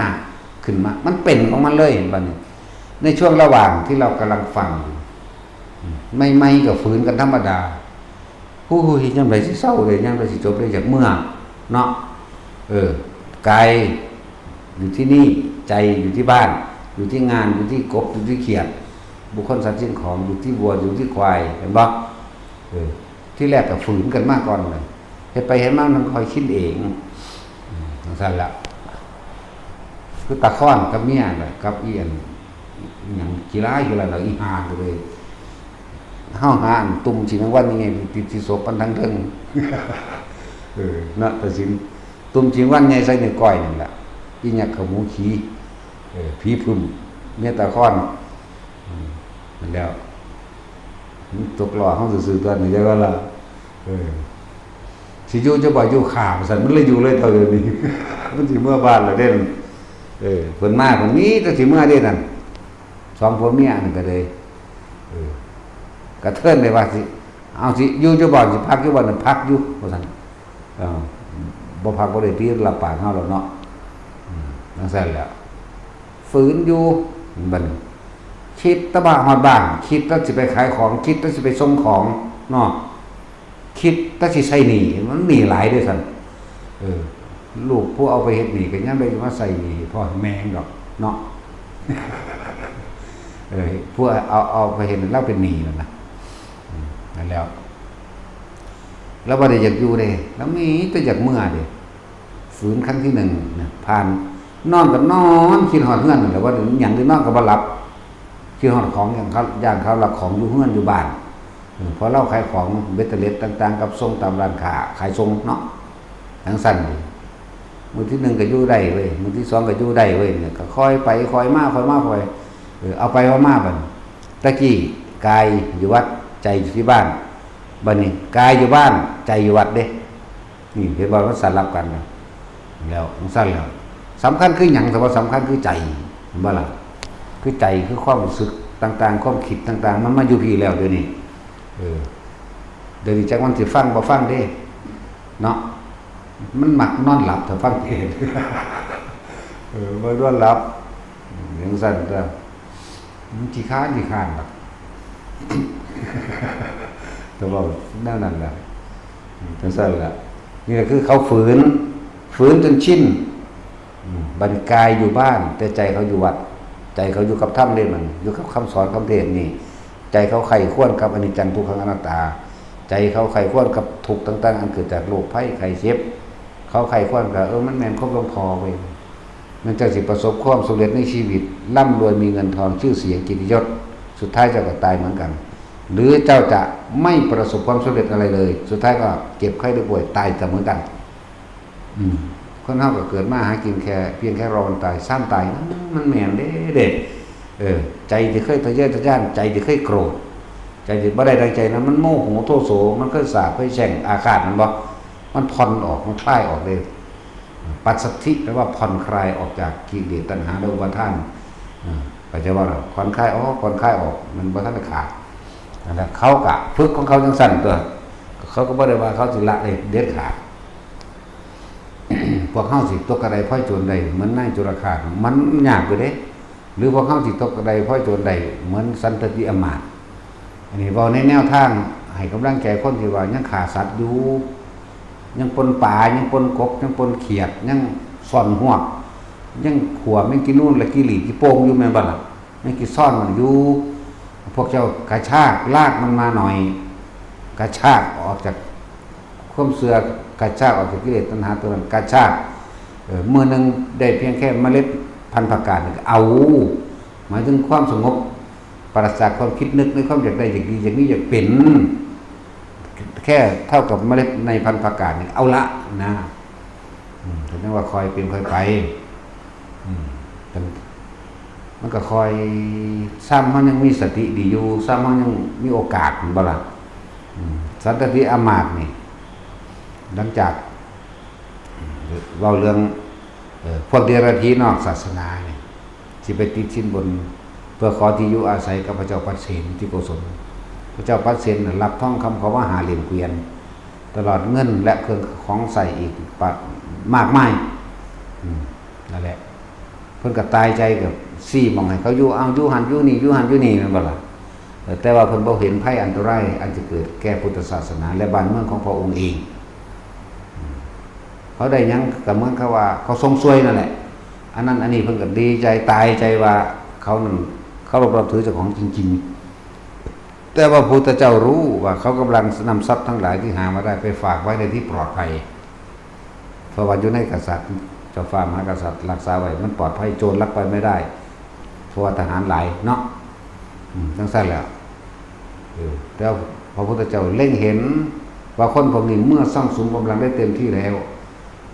ขึ้นมา มันเป็นของมันเลย บัดนี้ ในช่วงระหว่างที่เรากำลังฟังอยู่ ใหม่ๆก็ฝืนกันธรรมดา ฮู้ย ยามใดสิเซาเด้ ยามใดสิจบเด้ อยากเมือเนาะ เออ กายอยู่ที่นี่ ใจอยู่ที่บ้าน อยู่ที่งาน อยู่ที่กบ อยู่ที่เขียด บุคคล สัตว์ สิ่งของ อยู่ที่วัว อยู่ที่ควาย เห็นบ่ เออ ที่แรกก็ฝืนกันมาก่อนเลย เฮ็ดไปเฮ็ดมามันค่อยชินเอง อืม จั่งซั้นล่ะ คือตาค้อนกับเมียน่ะ กับอีอัน อีหยัง ขี้ร้าย ขี้ร้าย แล้วอีห่าก็เลย เฮาหาอันตุ่มขี้แมงวันนี่ไง ติดที่ศพมันทั้งเทิง เออ เนาะ ตาสิน ตุ่มขี้แมงวันใหญ่ใส่นิ้วก้อยนั่นแหละ อีหยัง ขมูขี้ เออ ผีผึ้ม เมียตาค้อน อืม นั่นแหล้ว มันตกล้อเฮาซื่อๆ ตอนนี้ จักว่าล่ะ เออ สิอยู่จะบ่อยู่ ข้าว่าซั่น มันเลยอยู่เลยเท่าเดี๋ยวนี้ มันสิเมือบ้านแล้วเด้ เออ เพิ่นมา เพิ่นมีแต่สิเมือเด้นั่น สองผัวเมียนั่นก็เลย เออ กระเทินเลยว่าสิ เอาสิอยู่จะบ่ สิพักอยู่บ่ นั่นพักอยู่ ว่าซั่น เออ บ่พักบ่ได้ติ รับปากเฮาแล้วเนาะ อืม จั่งซั้นแหละ ฝืนอยู่ บัดนี้ คิดแต่ว่าฮอดบ้าน คิดแต่สิไปขายของ คิดแต่สิไปส่งของเนาะ คิดแต่สิใช้หนี้ มันหนี้หลายเด้ซั่น เออ ลูกผู้เอาไปเฮ็ดหนี้ก็ยังได้มาใช้หนี้ให้พ่อให้แม่ดอกเนาะ เออ ผู้เอา เอาไปเฮ็ด ลาวเป็นหนี้นั่นน่ะ อืม นั่นแหล้ว ลาวบ่ได้อยากอยู่เด้ ลาวมีแต่อยากเมือเด้ ฝืนครั้งที่หนึ่งนะ ผ่าน นอนก็นอน คิดฮอดเฮือนนั่นแหละ ว่าหยัง หรือนอนก็บ่หลับ คิดฮอดของ ย่านเขา ย่านเขาลักของอยู่เฮือนอยู่บ้าน เออ เพราะลาวขายของเบ็ดเตอร์เล็ดต่างๆ กับส่งตามร้านค้า ขายส่งเนาะ จั่งซั้น มื้อที่หนึ่งก็อยู่ได้เว้ย มื้อที่สองก็อยู่ได้เว้ย เนี่ยก็ค่อยไปค่อยมาค่อยมาค่อย เออ เอาไปเอามาบัดนี้ ตะกี้กายอยู่วัด ใจอยู่ที่บ้าน บัดนี้กายอยู่บ้าน ใจอยู่วัดเด้ นี่เห็นบ่ มันสลับกันนะ แล้วมันสั้นแล้ว สำคัญคือหยัง แต่ว่าสำคัญคือใจ เห็นบ่ล่ะ คือใจ คือความรู้สึกต่างๆ ความคิดต่างๆ มันมาอยู่พี้แล้วเดี๋ยวนี้ เออ เดี๋ยวนี้จักมันสิฟังบ่ฟังเด้ เนาะ มันมักนอนหลับถ้าฟังเทศน์ เออ มันนอนหลับ จั่งซั้นตัว มันขี้ค้านขี้ค้านดอก แต่ว่าแนวนั้นแหละ จั่งซั้นแหละ นี่ก็คือเขาฝืน ฝืนจนชิน อืม บัดนี้กายอยู่บ้าน แต่ใจเขาอยู่วัด ใจเขาอยู่กับธรรมเด้ มันอยู่กับคำสอนคำเทศน์นี่ ใจเขาใคร่ครวญกับอนิจจังทุกขังอนัตตา ใจเขาใคร่ครวญกับทุกข์ต่างๆ อันเกิดจากโรคภัยไข้เจ็บ เขาใคร่ครวญกับ เออ มันแม่นความหลวงพ่อเว้ย มันจั่งสิประสบความสำเร็จในชีวิต ร่ำรวยมีเงินทอง ชื่อเสียงเกียรติยศ สุดท้ายเจ้าก็ตายเหมือนกัน หรือเจ้าจะไม่ประสบความสำเร็จอะไรเลย สุดท้ายก็เจ็บไข้ได้ป่วยตายก็เหมือนกัน อืม คนเฮาก็เกิดมาหากินแค่เพียงแค่รอวันตาย ซ้ำตายนะ มันแม่นเด้เด้ เออ ใจที่เคยทะเยอทะยาน ใจที่เคยโกรธ ใจที่บ่ได้ดังใจนั้น มันโมโหโทโส มันเคยสาบเคยแช่งอาฆาต มันบ่ มันผ่อนออก มันคลายออกเลย ปัสสัทธิแปลว่าผ่อนคลายออกจากกิเลสตัณหาและอุปาทาน เออ เข้าใจบ่ล่ะ ผ่อนคลายออก ผ่อนคลายออก มันบ่ทันได้ขาด นั่นแหละ เขาก็ฝึกของเขาจั่งซั้นตัว เขาก็บ่ได้ว่าเขาสิละได้เด็ดขาด พวกเฮาสิตกกระไดพลอยโจรได้เหมือนนายจุลฆาต มันยากอยู่เด้ หรือพวกเฮาสิตกกระไดพลอยโจรได้เหมือนสันตติอำมาตย์ อันนี้เว้าในแนวทางให้กำลังใจคนที่ว่ายังฆ่าสัตว์อยู่ ยังปล้นปลา ยังปล้นกบ ยังปล้นเขียด ยังซ่อนฮวก ยังขั่วแมงกินูนและกิหลีดกิโปงอยู่แม่นบ่ล่ะ แมงกิซ่อนมันอยู่ พวกเจ้ากระชากลากมันมาหน่อย กระชากออกจากความเชื่อ กระชากออกจากกิเลสตัณหาตัวนั้น กระชาก เออ มื้อหนึ่งได้เพียงแค่เมล็ดพันธุ์ผักกาดนี่ก็เอา หมายถึงความสงบ ปราศจากความคิดนึกในความอยากได้อยากดีอยากมีอยากเป็น แค่เท่ากับเมล็ดในพันธุ์ผักกาดนี่เอาละนะ อืม ก็เรียกว่าค่อยเป็นค่อยไป อืม แต่มันก็ค่อย ซ้ำเฮายังมีสติดีอยู่ ซ้ำเฮายังมีโอกาส แม่นบ่ล่ะ อืม สันตติอำมาตย์นี่ หลังจาก อืม เว้าเรื่อง เอ่อ พวกเดรัจฉีนอกศาสนานี่ สิไปติดสินบน เพื่อขอที่อยู่อาศัยกับพระเจ้าปัดเสนที่โกศล พระเจ้าปัดเสนน่ะรับทองคำเขามาห้าเหรียญเกวียน ตลอดเงินและเครื่องของใส่อีกปะ มากมาย อืม นั่นแหละ เพิ่นก็ตายใจกับซี่หม่องให้เขาอยู่ เอาอยู่หั่นอยู่นี่ อยู่หั่นอยู่นี่ แม่นบ่ล่ะ เออ แต่ว่าเพิ่นบ่เห็นภัยอันตรายอันจะเกิดแก่พุทธศาสนาและบ้านเมืองของพระองค์เอง อืม เขาได้หยังก็เหมือนกับว่าเขาส่งซวยนั่นแหละ อันนั้นอันนี้เพิ่นก็ดีใจตายใจว่าเขานั่นเคารพนับถือเจ้าของจริงๆ แต่ว่าพระพุทธเจ้ารู้ว่าเขากำลังนำทรัพย์ทั้งหลายที่หามาได้ไปฝากไว้ในที่ปลอดภัย เพราะว่าอยู่ในกษัตริย์ เจ้าฟ้ามหากษัตริย์รักษาไว้ มันปลอดภัย โจรลักไปไม่ได้ เพราะว่าทหารหลายเนาะ อืม จั่งซั้นแหละ เออ แต่พระพุทธเจ้าเล็งเห็นว่าคนพวกนี้เมื่อสร้างสุมกำลังได้เต็มที่แล้ว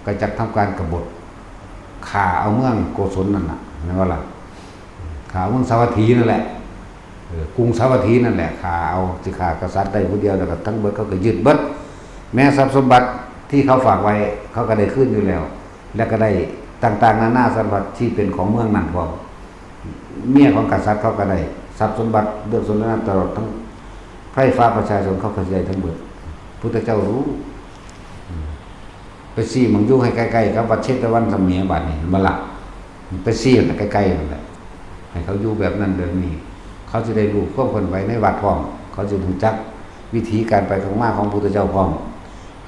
ก็จักทำการกบฏ ฆ่าเอาเมืองโกศลนั่นน่ะ แม่นบ่ล่ะ ฆ่าเอาเมืองสาวัตถีนั่นแหละ เออ กรุงสาวัตถีนั่นแหละ ฆ่าเอา สิฆ่ากษัตริย์ได้ผู้เดียว แล้วก็ทั้งเบิดเขาก็ยึดเบิด แม้ทรัพย์สมบัติที่เขาฝากไว้ เขาก็ได้คืนอยู่แล้ว และก็ได้ต่างๆ นานาสารพัดที่เป็นของเมืองนั้นพร้อม เมียของกษัตริย์เขาก็ได้ ทรัพย์สมบัติเรื่องสนทนาตลอดทั้งไพร่ฟ้าประชาชนเขาก็สิได้ทั้งเบิด พุทธเจ้ารู้ อืม ไปซี้หม่องอยู่ให้ใกล้ๆ กับวัดเชตวันสเมบัดนี้ เห็นบ่ล่ะ ไปซี้ให้ใกล้ๆ นั่นแหละ ให้เขาอยู่แบบนั้นแบบนี้ เขาสิได้รู้ความเคลื่อนไหวในวัดพร้อม เขาสิรู้จักวิธีการไปของมาของพุทธเจ้าพร้อม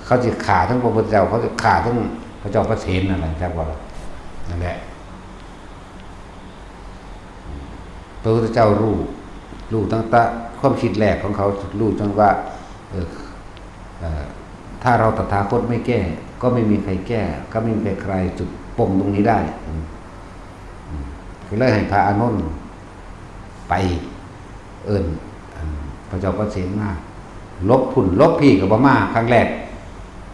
เขาสิฆ่าทั้งพระพุทธเจ้า เขาสิฆ่าทั้งพระเจ้าประเสนนั่นแหละ จักบ่ล่ะ นั่นแหละ พระพุทธเจ้ารู้ รู้ตั้งแต่ความคิดแรกของเขา รู้จนว่า เออ เอ่อ ถ้าเราตถาคตไม่แก้ ก็ไม่มีใครแก้ ก็ไม่มีใครคลายจุดปมตรงนี้ได้ อืม อืม ก็เลยให้พระอานนท์ไปเอิ้น อัน พระเจ้าประเสนมา หลบพุ้นหลบพี้ก็บ่มา ครั้งแรก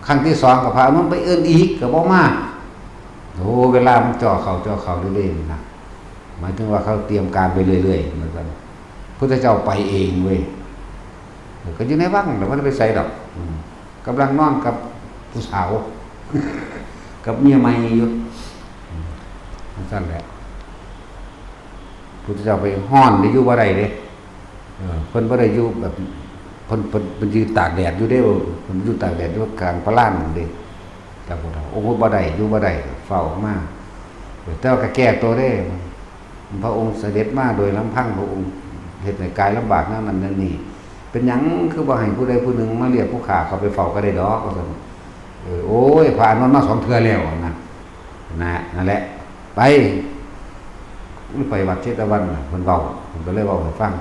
ครั้งที่สองก็พระอานนท์ไปเอิ้นอีกก็บ่มา โอ้ เวลามันจ่อเขาจ่อเขาเรื่อยๆนะ หมายถึงว่าเขาเตรียมการไปเรื่อยๆ เหมือนกัน พุทธเจ้าไปเองเว้ย เออ ก็อยู่ในวัง แต่ว่าไปใส่ดอก อืม กำลังนอนกับผู้สาว กับเมียใหม่อยู่ อืม นั่นแหละ พุทธเจ้าไปฮ้อนได้อยู่บ่ได้เด้ เออ เพิ่นบ่ได้อยู่แบบ เพิ่น เพิ่น เพิ่นยืนตากแดดอยู่เด้ เพิ่นอยู่ตากแดดอยู่กลางพระลานนั่นเด้ แต่พวกเรา โอ้โห บ่ได้ อยู่บ่ได้ ฟ้าวออกมา เออ แต่ว่าก็แก้ตัวเด้ พระองค์เสด็จมาโดยลำพัง พระองค์เฮ็ดให้กายลำบากแนวนั้นแนวนี้ เป็นหยังคือบ่ให้ผู้ใดผู้หนึ่งมาเรียกผู้ข้าเข้าไปเฝ้าก็ได้ดอก ว่าซั่น เออ โอ้ย พระอานนท์มาสองเทื่อแล้วนะ นะ นั่นแหละ ไป ไปวัดเชตวันน่ะ เพิ่นเว้า เพิ่นก็เลยเว้าให้ฟัง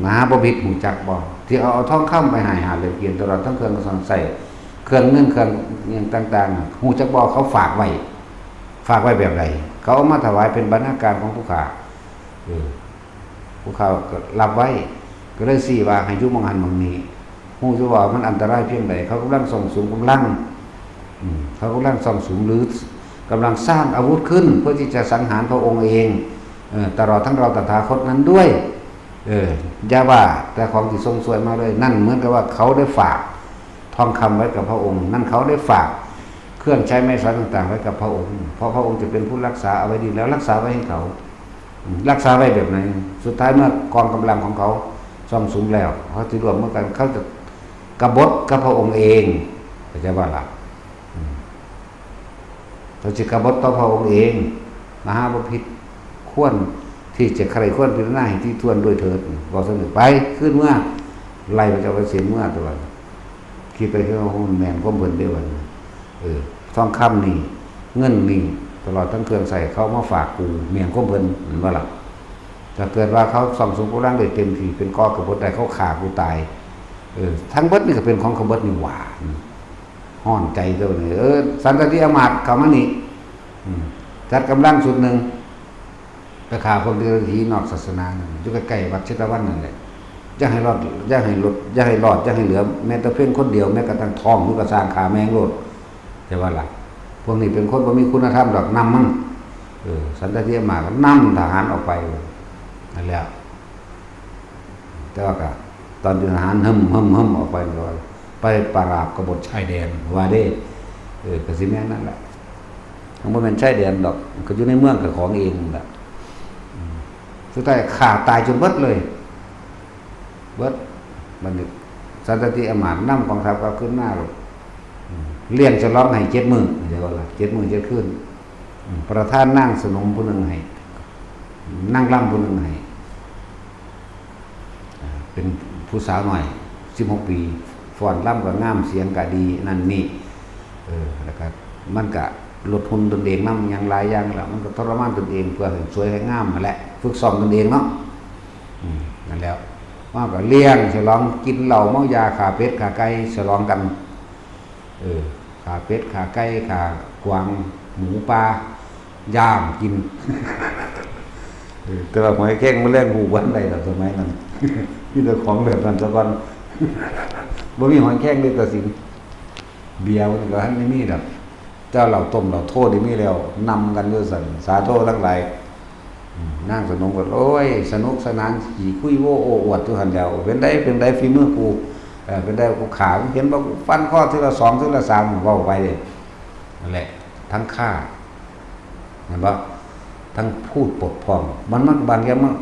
มหาบพิตรฮู้จักบ่ ที่เอา เอาทองคำไปให้ห้าเหล่ยมเกียน ตลอดทั้งเครื่องเครื่องใช้ เครื่องเงินเครื่องหยังต่างๆน่ะ ฮู้จักบ่ เขาฝากไว้ ฝากไว้แบบใด เขาเอามาถวายเป็นบรรณาการของผู้ข้า เออ ผู้ข้าก็รับไว้ ก็เลยซี้ว่าให้อยู่หม่องหั้นหม่องนี้ ฮู้อยู่ว่ามันอันตรายเพียงใด เขากำลังซ่องสุมกำลัง อืม เขากำลังซ่องสุมหรือกำลังสร้างอาวุธขึ้น เพื่อที่จะสังหารพระองค์เอง เอ่อ ตลอดทั้งเราตถาคตนั้นด้วย เออ อย่าว่าแต่ของที่ส่งสวยมาเลย นั่นเหมือนกับว่าเขาได้ฝากทองคำไว้กับพระองค์ นั่นเขาได้ฝากเครื่องใช้ไม้สอยต่างๆไว้กับพระองค์ เพราะพระองค์จะเป็นผู้รักษาเอาไว้ดีแล้วรักษาไว้ให้เขา อืม รักษาไว้แบบไหน สุดท้ายเมื่อกองกำลังของเขาซ่องสุมแล้ว เขาสิร่วมมือกัน เขาจะกบฏกับพระองค์เอง เข้าใจบ่ล่ะ อืม เขาสิกบฏต่อพระองค์เอง มหาบพิตรควรที่จะใคร่ควรพิจารณาให้ถี่ถ้วนด้วยเถิด บอกเสมอไป ขึ้นเมื่อ ไล่พระเจ้าเปรตเสนเมื่อตัว คิดไปคิดมา โอ้ แม่นความเพิ่นเด้อบัดนี้ เออ ทองคำนี่ เงินนี่ ตลอดทั้งเครื่องใช้ เขามาฝากกู แม่นความเพิ่น เห็นบ่ล่ะ ถ้าเกิดว่าเขาซ่องสุมกำลังได้เต็มที่ เป็นก่อกบฏได้ เขาฆ่ากูตาย เออ ทั้งเบิดนี่ก็เป็นของกบฏนี่หว่า อืม ฮ้อนใจตัวนี้ เออ สันตติอำมาตย์เข้ามานี่ อืม จัดกำลังชุดหนึ่ง ไปฆ่าพวกเดรัจฉีนอกศาสนานั่น อยู่ใกล้ๆวัดเชตวันนั่นแหละ อย่าให้รอด อย่าให้หลุด อย่าให้รอด อย่าให้เหลือ แม้แต่เพียงคนเดียว แม้กระทั่งท้องมันก็สร้างฆ่าแม่งโลด แต่ว่าล่ะ พวกนี้เป็นคนบ่มีคุณธรรมดอก นำมัน เออ สันตติอำมาตย์ก็นำทหารออกไป นั่นแหละ แต่ว่าก็ตอนที่ทหารหึ่มหึ่มหึ่มออกไปก็ว่า ไปปราบกบฏชายแดน ว่าเด้ เออ ก็สิแม่นนั่นแหละ มันบ่แม่นชายแดนดอก ก็อยู่ในเมืองกับของเองนั่นแหละ อืม สุดท้ายฆ่าตายจนเบิดเลย เบิด บัดนี้สันตติอำมาตย์นำกองทัพกลับคืนมา อืม เลี้ยงฉลองให้เจ็ดมื้อ เข้าใจบ่ล่ะ เจ็ดมื้อเจ็ดคืน อืม ประทานนางสนมผู้หนึ่งให้ นางรำผู้หนึ่งให้ อ่า เป็นผู้สาวน้อย สิบหกปี ฟ้อนรำก็งาม เสียงก็ดี นั่นนี่ เออ แล้วก็มันก็ลดหุ่นตนเองนำ หยังหลายอย่างแล้ว มันก็ทรมานตนเองเพื่อให้สวยให้งามนั่นแหละ ฝึกซ้อมตนเองเนาะ อืม นั่นแหล้ว มาก็เลี้ยงฉลอง กินเหล้าเมายา ฆ่าเป็ดฆ่าไก่ฉลองกัน เออ ฆ่าเป็ดฆ่าไก่ ฆ่ากวาง หมูป่า ย่างกิน เออ แต่ว่าหอยแครงมื้อแลงฮู้บ่ทันได้ดอกสมัยนั้น มีแต่ของแบบนั้นซะก่อน บ่มีหอยแครงเด้อตาสิง เบียร์มันก็ทันได้มีดอก เจ้าเหล้าต้มเหล้าโทนี่มีแล้ว นำกันอยู่ซั่น สาโททั้งหลาย อืม นางสนมก็ โอ้ย สนุกสนาน ขี้คุยโว้โอ้อวดอยู่หั่นแหล้ว เป็นได เป็นไดฝีมือกู เอ่อ เป็นไดกูฆ่า เห็นบ่ กูฟันคอทีละสอง ทีละสาม เว้าไปเด้ นั่นแหละ ทั้งฆ่า เห็นบ่ ทั้งพูดปดพร่อง มัน มันบางอย่างมัน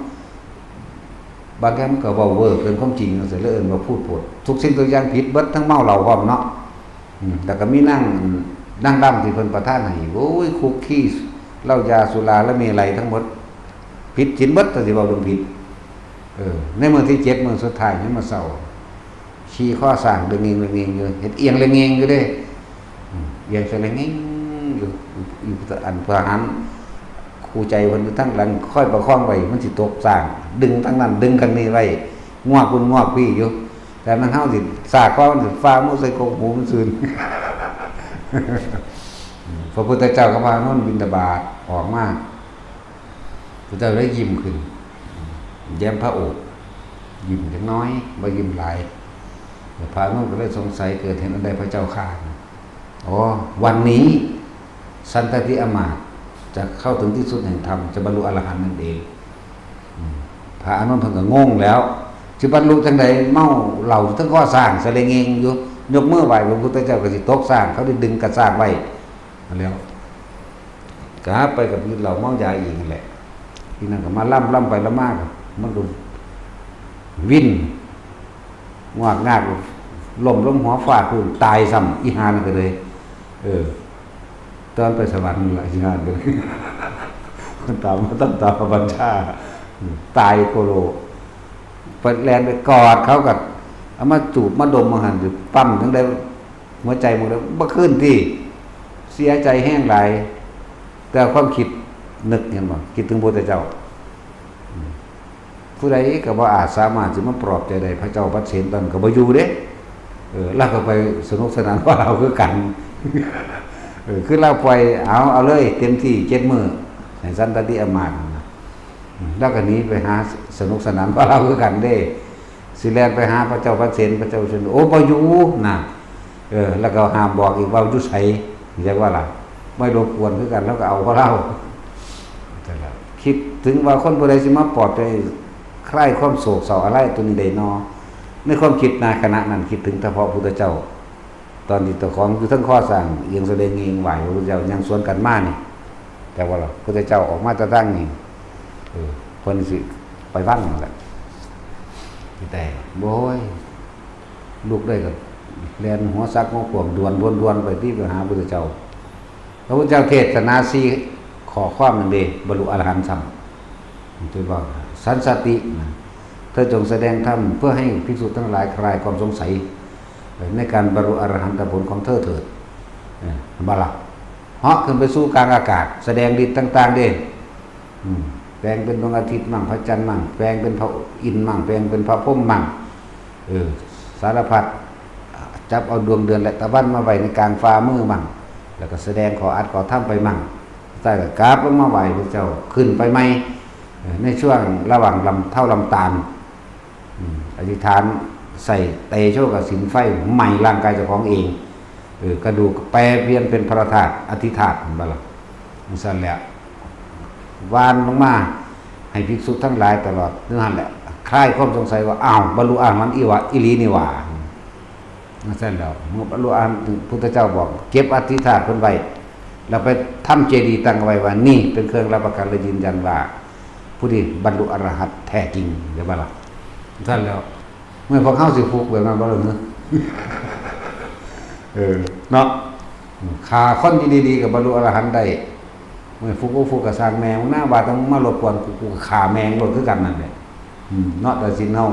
บางอย่างมันก็เว้าเวอร์เกินความจริงจังซี้ เลยเอิ้นว่าพูดปด ทุกสิ่งทุกอย่างผิดเบิด ทั้งเมาเหล้าพร้อมเนาะ อืม แล้วก็มีนาง นางรำที่เพิ่นประทานให้ โอ้ย คุกคีเหล้ายาสุราและเมรัยทั้งหมด ผิดศีลเบิด ถ้าสิเว้าเรื่องผิด เออ ในมื้อที่เจ็ด มื้อสุดท้าย ยังมาเซา ขี่คอช้างเรื่องเงงเรื่องเงงอยู่ เฮ็ดเอียงเรื่องเงงอยู่เด้ อืม เอียงใส่เรื่องเงงอยู่ อยู่ อยู่ อันทหารคู่ใจเพิ่นอยู่ทางหลัง คอยประคองไว้ มันสิตกช้าง ดึงทางนั้น ดึงทางนี้ไว้ งวกพุ่นงวกพี้อยู่ แต่มันเฮาสิสากคอมันสิฟ้ามือใส่กกหูมันซื่น พระพุทธเจ้ากับพระอานนท์บิณฑบาตออกมา พระเจ้าได้ยิ้มขึ้น แย้มพระโอษฐ์ ยิ้มจักหน่อย บ่ยิ้มหลาย พระอานนท์ก็เลยสงสัย เกิดเหตุอันใดพระเจ้าข้า อ๋อ วันนี้ สันตติอมาตย์ จะเข้าถึงที่สุดแห่งธรรม จะบรรลุอรหันต์นั่นเอง อืม พระอานนท์เพิ่นก็งงแล้ว สิบรรลุจังใด เมาเหล้าทั้งข้อสร้างสะเลงเงงอยู่ ยกมือไหว้พระพุทธเจ้าก็สิตกสร้าง เขาได้ดึงกระสร้างไว้แล้ว ก็ไปกับกินเหล้าเมายาอีกนั่นแหละ ทีนั้นก็มาล่ำล่ำไปล่ำมาก็มันก็วิ่น งวากงาก ล้มลงหัวฟาดพื้น ตายซ้ำ อีห่านั่นก็เลย เออ ตอนไปสวรรค์นั่นล่ะ อีห่านั่นก็เลย ตามมาตั้งตาบัญชา ตายโคโล ไปแล่นไปกอดเขาก็เอามาจูบมาดม มาหั่น ปั๊มจังได๋ หัวใจมันเลยบ่คืนติ เสียใจแฮงหลาย แต่ความคิดนึก เห็นบ่ คิดถึงพระพุทธเจ้า อืม ผู้ใดก็บ่อาจสามารถสิมาปลอบใจได้ พระเจ้าปเสนตอนก็บ่อยู่เด้ เออ ลาวก็ไปสนุกสนานกว่าลาวคือกัน เออ คือลาวปล่อย เอา เอาเลย เต็มที่เจ็ดมื้อ ให้สันตติอมาตย์นะ อืม ลาวก็หนีไปหาสนุกสนานกว่าลาวคือกันเด้ สิแล่นไปหาพระเจ้าปเสน พระเจ้าปเสน โอ้ บ่อยู่นะ เออ แล้วก็ห้ามบอกอีกว่าอยู่ไส เรียกว่าล่ะ ไม่รบกวนคือกัน แล้วก็เอาของลาว แต่ละ คิดถึงว่าคนผู้ใดสิมาปลอบใจ คลายความโศกเศร้าอาลัยตัวนี้ได้นอ ในความคิดนาขณะนั้น คิดถึงเฉพาะพุทธเจ้า ตอนที่เจ้าของอยู่เทิงข้อสร้าง เอียงสะเลงเงงไหว้พระพุทธเจ้า ย่างสวนกันมานี่ แต่ว่าล่ะ พุทธเจ้าออกมาแต่ทางนี้ เออ เพิ่นสิไปวังนั่นแหละ แต่ โอ้ย ลุกได้ก็แล่นหัวสักหัวขวาง ด่วนด่วนด่วนไปที่ไปหาพุทธเจ้า พระพุทธเจ้าเทศนาสี่ข้อความนั่นเด้ บรรลุอรหันต์ซ้ำ ถือว่า สันตตินะ เธอจงแสดงธรรมเพื่อให้ภิกษุทั้งหลายคลายความสงสัย ในการบรรลุอรหันตผลของเธอเถิด เออ เห็นบ่ล่ะ เหาะขึ้นไปสู่กลางอากาศ แสดงฤทธิ์ต่างๆ เด้ อืม แปลงเป็นดวงอาทิตย์มั่ง พระจันทร์มั่ง แปลงเป็นพระอินทร์มั่ง แปลงเป็นพระพรหมมั่ง เออ สารพัด จับเอาดวงเดือนและตะวันมาไว้ในกลางฝ่ามือมั่ง แล้วก็แสดงข้ออัดข้อธรรมไปมั่ง ใต้ก็กราบลงมาไหว้พระเจ้า ขึ้นไปใหม่ เออ ในช่วงระหว่างลำเฒ่าลำตาล อืม อธิษฐานใส่เตโชกสินไฟไหม้ร่างกายเจ้าของเอง เออ กระดูกแปรเปลี่ยนเป็นพระธาตุ อธิธาตุ เห็นบ่ล่ะ จั่งซั่นแหละ วานลงมาให้ภิกษุทั้งหลายตลอด นั่นแหละ คลายความสงสัยว่า อ้าว บรรลุอรหันต์อีหว่า อีหลีนี่หว่า จั่งซั่นแล้ว เมื่อบรรลุอรหันต์ พุทธเจ้าบอก เก็บอธิธาตุเพิ่นไว้ แล้วไปทำเจดีย์ตั้งไว้ว่า นี่เป็นเครื่องรับประกันและยืนยันว่า ผู้ที่บรรลุอรหันต์แท้จริง เห็นบ่ล่ะ จั่งซั่นแล้ว เมื่อพวกเฮาสิฟุกแบบนั้นบ่ล่ะ เออ เนาะ ฆ่าคนดีๆ ก็บรรลุอรหันต์ได้ เมื่อฟุกบ่ฟุกก็ซ่างแม่มึงนะ ว่าแต่มึงมารบกวนกู กูก็ฆ่าแม่มึงโลดคือกันนั่นแหละ อืม เนาะ ตัดสินเฮา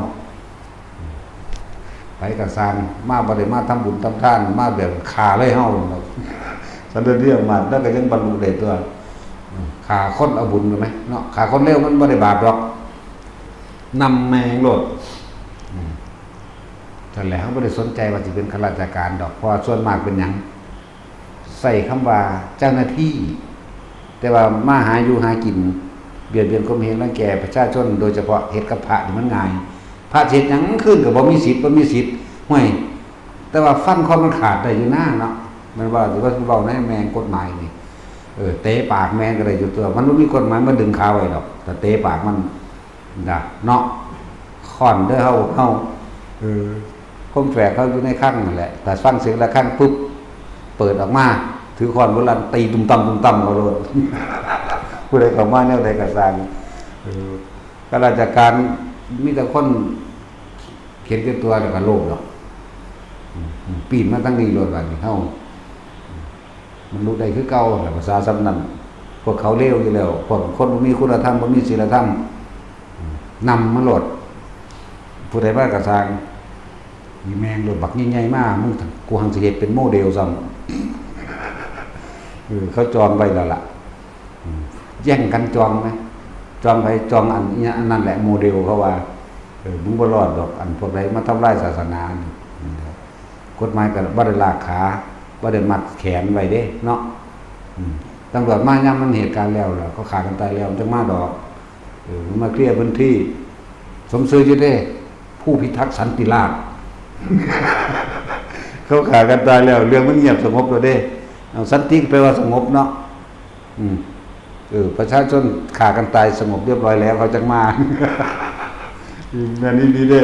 ไผก็ซ่าง มาบ่ได้มาทำบุญทำทาน มาแบบฆ่าเลยเฮา สันตติอมาตย์ แล้วก็ยังบรรลุได้ตัว อืม ฆ่าคนเอาบุญอยู่ไหม เนาะ ฆ่าคนเลวมันบ่ได้บาปดอก นำแม่งโลด อืม นั่นแหละ เฮาบ่ได้สนใจว่าสิเป็นข้าราชการดอก เพราะว่าส่วนมากเป็นหยัง ใช้คำว่าเจ้าหน้าที่ แต่ว่ามาหาอยู่หากิน เบียดเบียนข่มเหงรังแกประชาชน โดยเฉพาะเฮ็ดกับพระนี่มันง่าย พระสิเฮ็ดหยังคืนก็บ่มีสิทธิ์ บ่มีสิทธิ์ ห้วย แต่ว่าฟันคอมันขาดได้อยู่นะเนาะ แม่นว่า หรือว่าเว้าในแม่งกฎหมายนี่ เออ เตะปากแม่งก็ได้อยู่ตัว มันบ่มีกฎหมายมาดึงขาไว้ดอก ถ้าเตะปากมัน นะ เนาะ ค้อนเด้อเฮา เฮา เออ คมแฝกเขาอยู่ในคลังนั่นแหละ แต่ฟังเสียงระฆังปุ๊บ เปิดออกมา ถือค้อนโบราณตีตุ้มตั้มตุ้มตั้มเขาโลด ผู้ใดเข้ามาแนวใดก็ซ่าง เออ ข้าราชการมีแต่คนเห็นแก่ตัวแล้วก็โลภดอก อืม ปีนมาทางนี้โลด บาดนี้เฮา มันรู้ได้คือเก่าแหละ ภาษาซ้ำนั่น พวกเขาเลวอยู่แล้ว พวกคนบ่มีคุณธรรม บ่มีศีลธรรม นำมาโลด ผู้ใดมากระซ่าง อีแม่งโลด บักใหญ่ๆ มา มึง กูหังสิเฮ็ดเป็นโมเดลซ้ำ เออ เขาจองไว้แล้วล่ะ อืม แย่งกันจองไหม จองไผจองอันเนี้ย อันนั้นแหละโมเดลเขาว่า เออ มึงบ่รอดดอก อันพวกใดมาทำลายศาสนานี่ กฎหมายก็บ่ได้ลากขา บ่ได้มัดแขนไว้เด้เนาะ อืม ตำรวจมายามมันเหตุการณ์แล้วล่ะ เขาฆ่ากันตายแล้ว มันจั่งมาดอก เออ มันมาเคลียร์พื้นที่ สมชื่ออยู่เด้ ผู้พิทักษ์สันติราษฎร์ เขาฆ่ากันตายแล้ว เรื่องมันเงียบสงบแล้วเด้ เอา สันติแปลว่าสงบเนาะ อืม เออ ประชาชนฆ่ากันตายสงบเรียบร้อยแล้ว เขาจังมา อืม อันนี้ดีเด้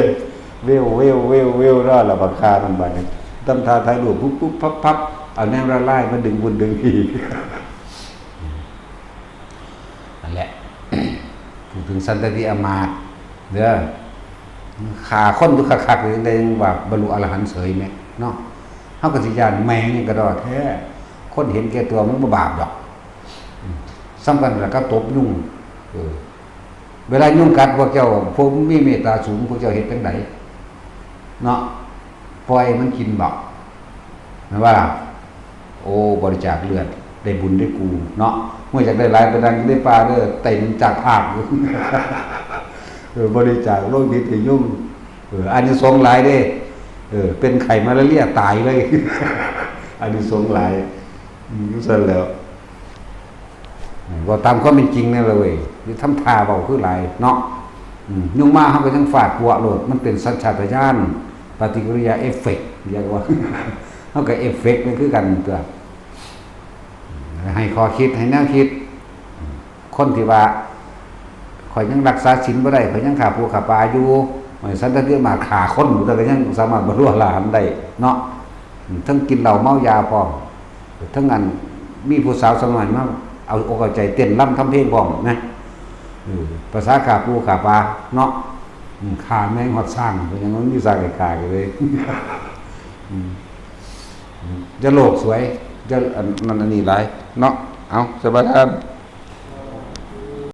เวล เวล เวล เวล แล้วล่ะ บักฆ่ามันบัดนี้ ทำท่าถ่ายรูป ปุ๊บปุ๊บปั๊บปั๊บ เอาแนวละลายมาดึงบุญดึงอีก นั่นแหละ พูดถึงสันตติอำมาตย์เด้อ ฆ่าคนอยู่คักๆ เลย ได้ว่าบรรลุอรหันต์เสยแหมเนาะ เฮาก็สิย้านแม่งหยังกะดอแท้ คนเห็นแก่ตัวมันบ่บาปดอก อืม ส่ำกันล่ะกับตบยุง เออ เวลายุงกัดพวกเจ้า พวกมีเมตตาสูง พวกเจ้าเฮ็ดจั่งใด เนาะ ปล่อยมันกินบ่ แม่นบ่ล่ะ โอ้ บริจาคเลือด ได้บุญได้กูเนาะ เมื่ออยากได้หลายไปนั่งอยู่ในป่าเด้อ เต็มจากภาคอยู่ เออ บริจาคโลหิตให้ยุง เออ อานิสงส์หลายเด้ เออ เป็นไข้มาลาเรียตายเลย อานิสงส์หลาย อืม ซั่นแหล้ว เว้าตามความเป็นจริงนั่นแหละเว้ย อย่าทำท่าเว้าคือหลายเนาะ อืม ยุงมาเฮาก็ยังฟาดปัวโลด มันเป็นสัญชาตญาณ ปฏิกิริยาเอฟเฟกต์ เรียกว่า เฮาก็เอฟเฟกต์มันคือกันตั๊ว ให้ข้อคิด ให้แนวคิด คนที่ว่า "ข้อยยังรักษาศีลบ่ได้ ข้อยยังฆ่าปูฆ่าปลาอยู่" สันตติมาฆ่าคนอยู่ แต่ก็ยังสามารถบรรลุอรหันต์ได้เนาะ อืม ทั้งกินเหล้าเมายาพร้อม ทั้งอันมีผู้สาวสาวน้อยมาเอาอกเอาใจเต้นรำทำเพลงพร้อมนะ เออ ภาษาฆ่าปูฆ่าปลาเนาะ อืม ฆ่าแมงฮอดช้าง เป็นหยังมันมีซากให้ฆ่ากันเลย อืม อย่าโลกสวย อย่าอันนั้นอันนี้หลายเนาะ เอา สบายท่าน